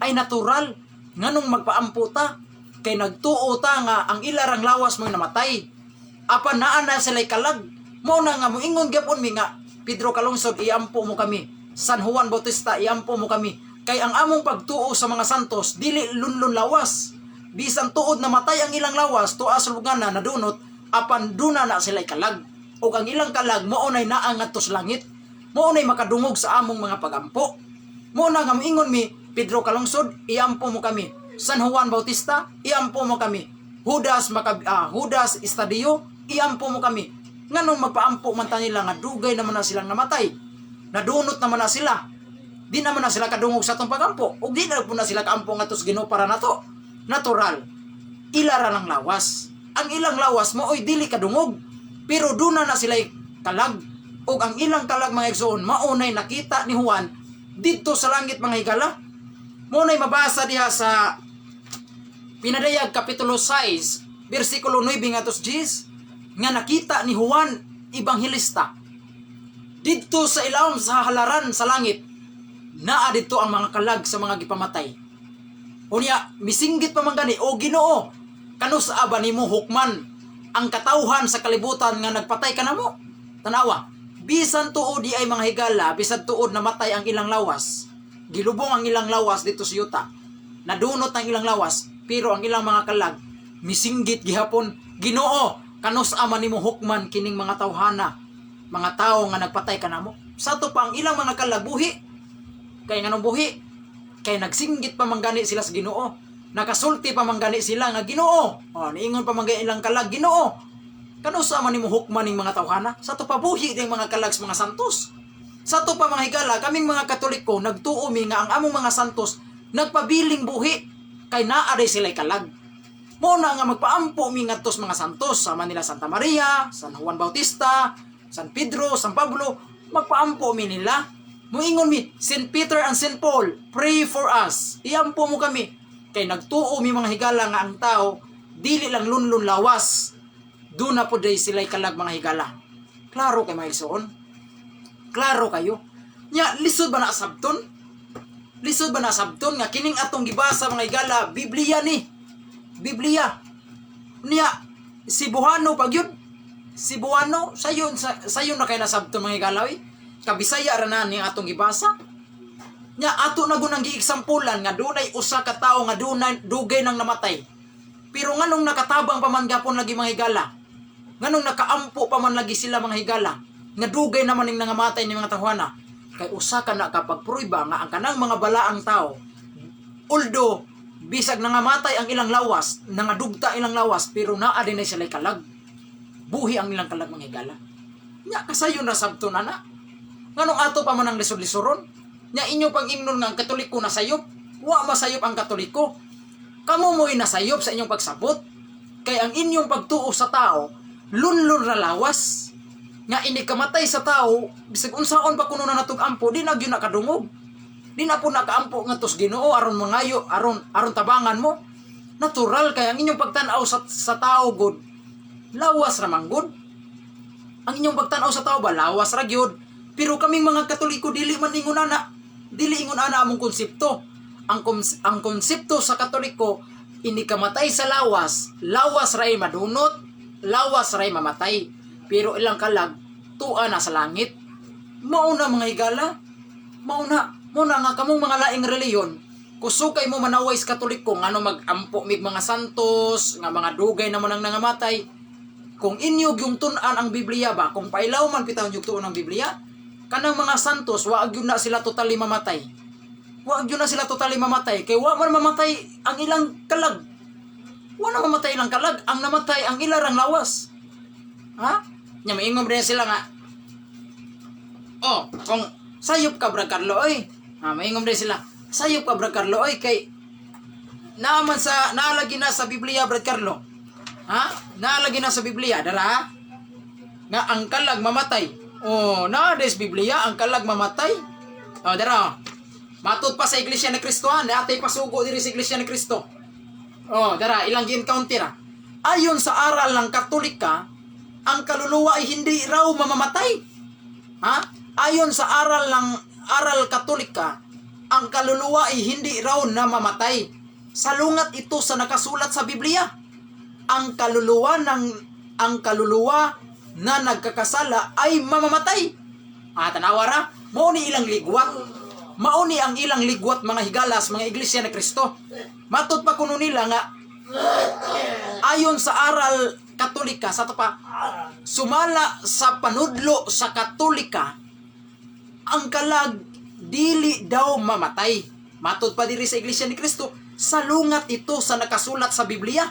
Ay natural nganong magpaampo ta kay nagtuo ta nga ang ilarang lawas mo namatay. Apan naa na sila kalag. Mao na nga moingon gyapon mi nga, "Pedro Calungsod, iampo mo kami. San Juan Bautista, iampo mo kami." Kay ang among pagtuo sa mga santos dili lunlun lawas. Bisan tuod namatay ang ilang lawas tuwa sa lubnganan, nadunot, apan duna na sila kalag. Ug ang ilang kalag mao nay naa ngadto sa langit. Mao nay makadungog sa among mga pagampo. Mao na nga moingon mi, "Pedro Calungsod, iampo mo kami. San Juan Bautista, iampo mo kami. Judas Estadio, iampo mo kami." Nganong magpaampo man ta nila nga dugay naman na silang namatay? Nadunot naman na sila. Di naman na sila kadungog sa atong pagampo. Ug di na po na sila kaampo ngadto sa Ginoo para nato. Natural. Ila ra ng lawas. Ang ilang lawas maoy dili kadungog. Pero duna na sila kalag. Ug ang ilang kalag, mga igsoon, maunay nakita ni Juan didto sa langit, mga higala. Maunay mabasa diha sa Pinadayag Kapitulo 6, versikulo 9 ngadto sa 10, nga nakita ni Juan Evangelista didto sa ilawom sa halaran sa langit, naa didto ang mga kalag sa mga gipamatay. Unya misinggit pa man gani, "O Ginoo, kanus-a ba nimo hukman ang katawhan sa kalibutan nga nagpatay kanamo?" Tanawa, bisan tuod di ay, mga higala, bisan tuod namatay ang ilang lawas, gilubong ang ilang lawas dito sa yuta, nadunot ang ilang lawas, pero ang ilang mga kalag misinggit gihapon, "Ginoo, kanus-a man nimo hukman kining mga tawhana, mga tao nga nagpatay kanamo?" Sa ato pa, ang ilang mga kalag buhi. Kay nganong buhi? Kay nagsinggit pa man gani sila sa Ginoo. Nakasulti pa man gani sila nga, "Ginoo." Oh, niingon pa man gani ilang kalag, "Ginoo, kanus-a man nimo hukman ning mga tawhana?" Sa ato pa, buhi din mga kalag sa mga santos. Sa ato pa, mga higala, kaming mga Katoliko nagtuo mi nga ang among mga santos nagpabiling buhi kay naa day sila'y kalag. Mo na nga magpaampo mi ngadto sa mga santos sama nila Santa Maria, San Juan Bautista, San Pedro, San Pablo, magpaampo mi nila. Muingon mi, "St. Peter and St. Paul, pray for us." Iampo mo kami. Kay nagtuo mi, mga higala, nga ang tao dili lang lunlun lawas. Duna po day sila'y kalag, mga higala. Klaro kay, mga igsoon. Klaro kayo. Nya, lisod ba na sabton? Lisod ba na sabton nga kining atong gibasa, mga higala, Biblia ni? Biblia. Niya, Cebuano pag yun. Cebuano, sayon, sayon na kay nasabton, mga higala, oy. Kabisaya ra na ni atong gibasa. Nya ato na gunang gieksampulan nga dunay usa ka tawo nga dunay dugay nang namatay. Pero nganong nakatabang pa man gapon lagi, mga higala? Nganong nakaampo pa man lagi sila, mga higala? Nga dugay naman ning nangamatay ni mga tawhana. Kay usa ka na kapag pruiba nga ang kanang mga balaang tao, although bisag nangamatay ang ilang lawas, nangadugta ilang lawas, pero naa din na sila kalag. Buhi ang ilang kalag, mga higala. Nya kasayon na sabto na na. Nganong ato pa man ang lisod-lisoron? Nya inyo pang ingnon nga ang Katoliko nasayop? Wa masayop ang Katoliko. Kamo mo'y nasayop sa inyong pagsabot. Kay ang inyong pagtuo sa tao, lunlun ra lawas. Nga ini kamatay sa tao, bisag unsaon pa kuno na natug ampo, di na gyud nakadungog. Di na po nakaampo nga tos Ginoo aron mangayo, aron aron tabangan mo. Natural kay ang inyong pagtan-aw sa tao god, lawas ra man gud. Ang inyong pagtan-aw sa tao ba, lawas ra gyud. Pero kaming mga Katoliko dili man ingon ana. Dili ingon ana among konsepto. Ang konsepto sa Katoliko, ini kamatay sa lawas, lawas ray madunot, lawas ray mamatay. Pero ilang kalag tua na sa langit. Mauna, mga higala. Mauna, muna nga kamong mga laing reliyon, kusukay mo manaway sa Katoliko ngano mag-ampo mig mga santos, nga mga dugay naman ang nangamatay. Kung inyo yung tun-an ang Biblia ba, kung pailaw man pitaw yung tuon ang Biblia, kanang mga santos, wa gyud na sila totally mamatay. Wa gyud na sila totally mamatay kay wa man mamatay ang ilang kalag. Wa na mamatay ilang kalag, ang namatay ang ilarang lawas. Ha? Nya maingon rin sila nga, "Oh, kung sayop ka, Brad Carlo, oy." Ha, maingon rin sila. "Sayop ka, Brad Carlo, oy, kay naaman sa naalagi na sa Biblia, Brad Carlo." Ha? Naalagi na sa Biblia, dara ha? Nga ang kalag mamatay. Oh, naa des Biblia ang kalag mamatay. Oh, dara. Oh. Matud pa sa Iglesia ni Cristo ha, natay pasugo diri sa Iglesia ni Cristo. Oh, dara, ilang gi-encounter ha. Ayon sa aral ng Katolika, ang kaluluwa ay hindi raw mamamatay. Ha? Ayon sa aral ng aral Katolika, ang kaluluwa ay hindi raw namamatay. Salungat ito sa nakasulat sa Biblia. Ang kaluluwa na nagkakasala ay mamamatay. Ah, tanawa ra, mao ni ilang ligwat. Mao ni ang ilang ligwat, mga higalas, mga Iglesia ni Kristo. Matud pa kuno nila nga ayon sa aral Katolika, sa to pa, sumala sa panudlo sa Katolika, ang kalag dili daw mamatay. Matud pa diri sa Iglesia ni Kristo, salungat ito sa nakasulat sa Biblia.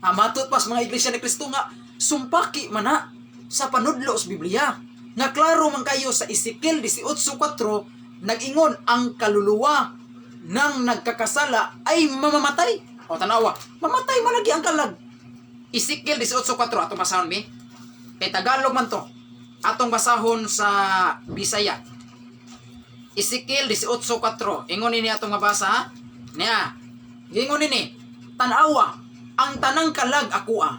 Ah, matud pa sa mga Iglesia ni Kristo nga sumpaki man na sa panudlo sa Biblia. Nga klaro man kayo sa Ezekiel 18:4, nag-ingon ang kaluluwa ng nagkakasala ay mamamatay. O tanawa, mamatay man lagi ang kalag. Ezekiel 18:4, atong basahon mi. Kay Tagalog man to. Atong basahon sa Bisaya. Ezekiel 18:4. Ingon nini atong mabasa ha? Niya. Ingon nini, "Tan-awa ang tanang kalag akoa.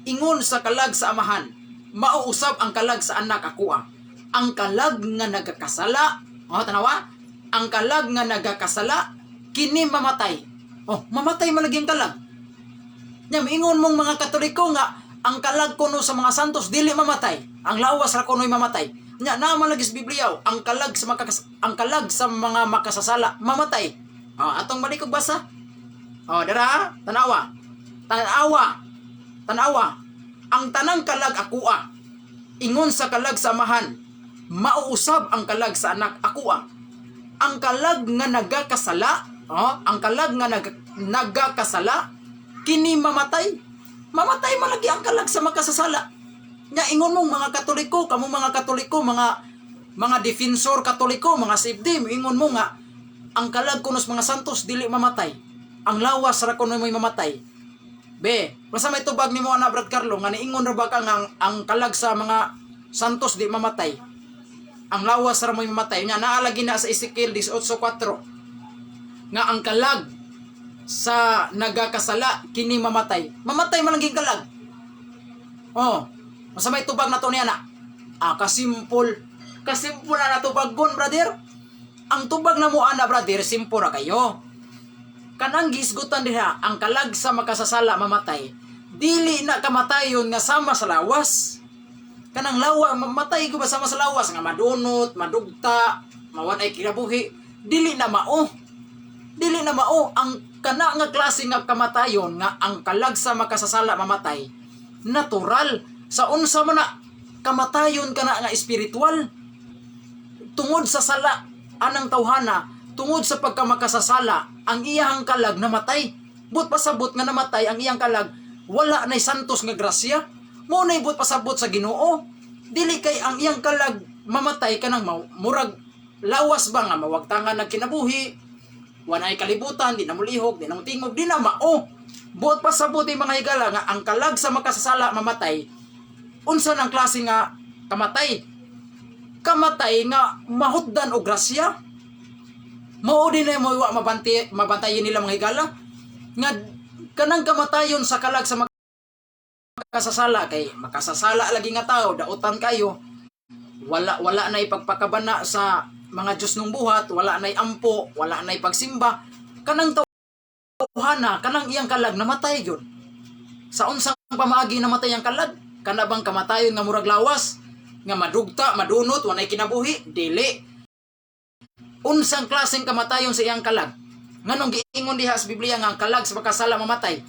Ingon sa kalag sa amahan, mauusab ang kalag sa anak akoa. Ang kalag nga nagakasala," oh tanawa, "ang kalag nga nagakasala kini mamatay." Oh, mamatay man lagi ang kalag. Nya ingon mong mga Katoliko nga ang kalag kuno sa mga santos dili mamatay. Ang lawas ra kuno'y mamatay. Nya naa man lagi sa Biblia, ang kalag sa mga makasasala mamatay. Oh, atong balik og basa. Oh, dara, tanawa. Tanawa. Tanawa. "Ang tanang kalag akoa. Ingon sa kalag sa amahan, mauusab ang kalag sa anak akoa. Ang kalag nga nagakasala," oh, "ang kalag nga nagakasala kini mamatay." Mamatay man lagi ang kalag sa makasasala. Nya ingon mong mga Katoliko, kamo mga Katoliko, mga defensor Katoliko, mga safety, ingon mo nga ang kalag kuno sa mga santos dili mamatay. Ang lawas ra kuno mo'y mamatay. Be, basta may tubag nimo ana, Brad Carlo, nga niingon ra ba ka nga ang kalag sa mga santos di mamatay? Ang lawas ra mo'y mamatay. Nya naa lagi na sa Ezekiel 18:4 nga ang kalag sa nagakasala kini mamatay. Mamatay man lang kalag. Oh, basta may tubag na to niya na. Ah, kasimpol. Kasimpol na natubagon, brother. Ang tubag na mo ana, brother, simple ra kayo. Kanang gisgutan diha, ang kalag sa makasasala mamatay. Dili na kamatayon nga sama sa lawas. Kanang lawa, mamatay ko ba sama sa lawas nga madunot, madugta, mawan ay kinabuhi? Dili na mao. Dili na mao ang kana nga klase nga kamatayon nga ang kalag sa makasasala mamatay. Natural sa unsa man na kamatayon kana nga espiritual tungod sa sala anang tawhana, tungod sa pagkamakasasala ang iyang kalag namatay. But pasabot nga namatay ang iyang kalag, wala nay santos nga grasya mo nay but pasabot sa Ginoo. Dili kay ang iyang kalag mamatay kanang murag lawas ba nga mawagtangan ng kinabuhi, walay kalibutan, di na mulihok, di na mutingog, di na mao. Buot pasabot yung mga higala nga ang kalag sa makasasala mamatay. Unsa nang klase nga kamatay? Kamatay nga mahutdan og grasya. Mao din na mo wa mabantay mabantayin nila, mga higala, nga kanang kamatayon sa kalag sa makasasala, kay makasasala lagi nga tao, dautan kayo, wala wala na ipagpakabana sa mga Diyos nung buhat, wala na ampo, wala na pagsimba, kanang tawhana, kanang iyang kalag namatay gyud. Sa unsang pamaagi namatay ang kalag? Kana bang kamatayon nga murag lawas nga madugta, madunot, walay kinabuhi? Dili. Unsang klaseng kamatayon sa iyang kalag? Nganong giingon diha sa Biblia nga ang kalag sa makasala mamatay?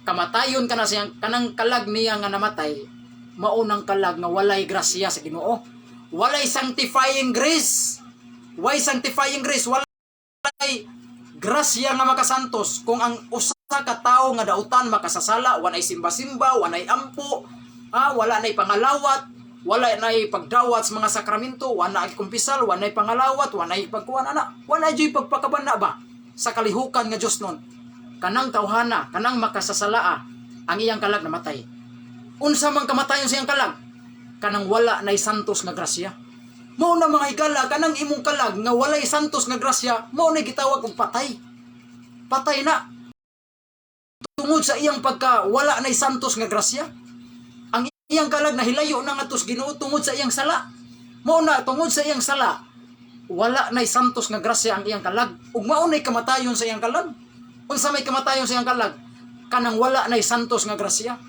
Kamatayon kana sa iyang kanang kalag niya nga namatay, mao nang kalag nga walay grasya sa Ginoo. Walay sanctifying grace. Why sanctifying grace? Walay grasya nga makasantos kung ang usa ka tawo nga dautan, makasasala, walay simba-simba, walay ampo, wala nay pangalawat, wala nay pagdawat sa mga sakramento, wala nay kumpisal, wala nay pangalawat, wala nay pagkuan ana, wala juy pagpakabana ba sa kalihukan nga Dios nun. Kanang tawhana, kanang makasasalaa, ang iyang kalag namatay. Unsa man kamatayon sa iyang kalag? Kanang wala nay santos nga grasya. Mao na, mga higala, kanang imong kalag nga walay santos nga grasya, mao na gitawag og patay. Patay na. Tungod sa iyang pagka wala nay santos nga grasya. Ang iyang kalag nahilayo na ngadto sa Ginoo tungod sa iyang sala. Mao na tungod sa iyang sala, wala nay santos nga grasya ang iyang kalag. Ug mao nay kamatayon sa iyang kalag. Unsa may kamatayon sa iyang kalag? Kanang wala nay santos nga grasya.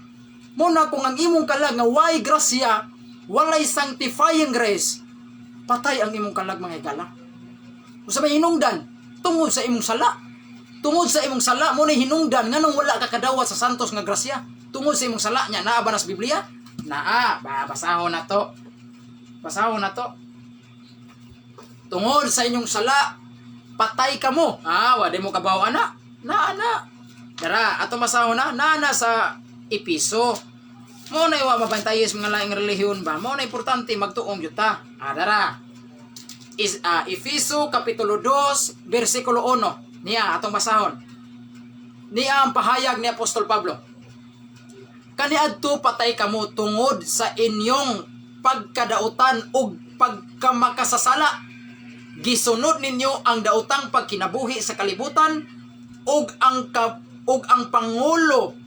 Mao na kung ang imong kalag nga way grasya, walay sanctifying grace, patay ang imong kalag, mga higala. Unsa may hinungdan? Tungod sa imong sala. Tungod sa imong sala mo na hinungdan nganong wala ka kadawat sa santos nga grasya. Tungod sa imong sala nya. Naa ba na sa Biblia? Naa, ba basahon na to. Basahon na to. "Tungod sa inyong sala, patay ka mo." Ah, wa di mo kabaw ana. Naa na. Dara, ato masahon na, naa na sa Episo. Mao na wa mabantayes mga laing relihiyon ba. Mao na importante magtuong gyud ta. Ah, dara. Efeso kapitulo 2 bersikulo 1. Niya atong basahon. Niya ang pahayag ni Apostol Pablo. Kaniadto patay kamo tungod sa inyong pagkadautan ug pagkamakasasala. Gisunod ninyo ang daotang pagkinabuhi sa kalibutan ug ang pangulo.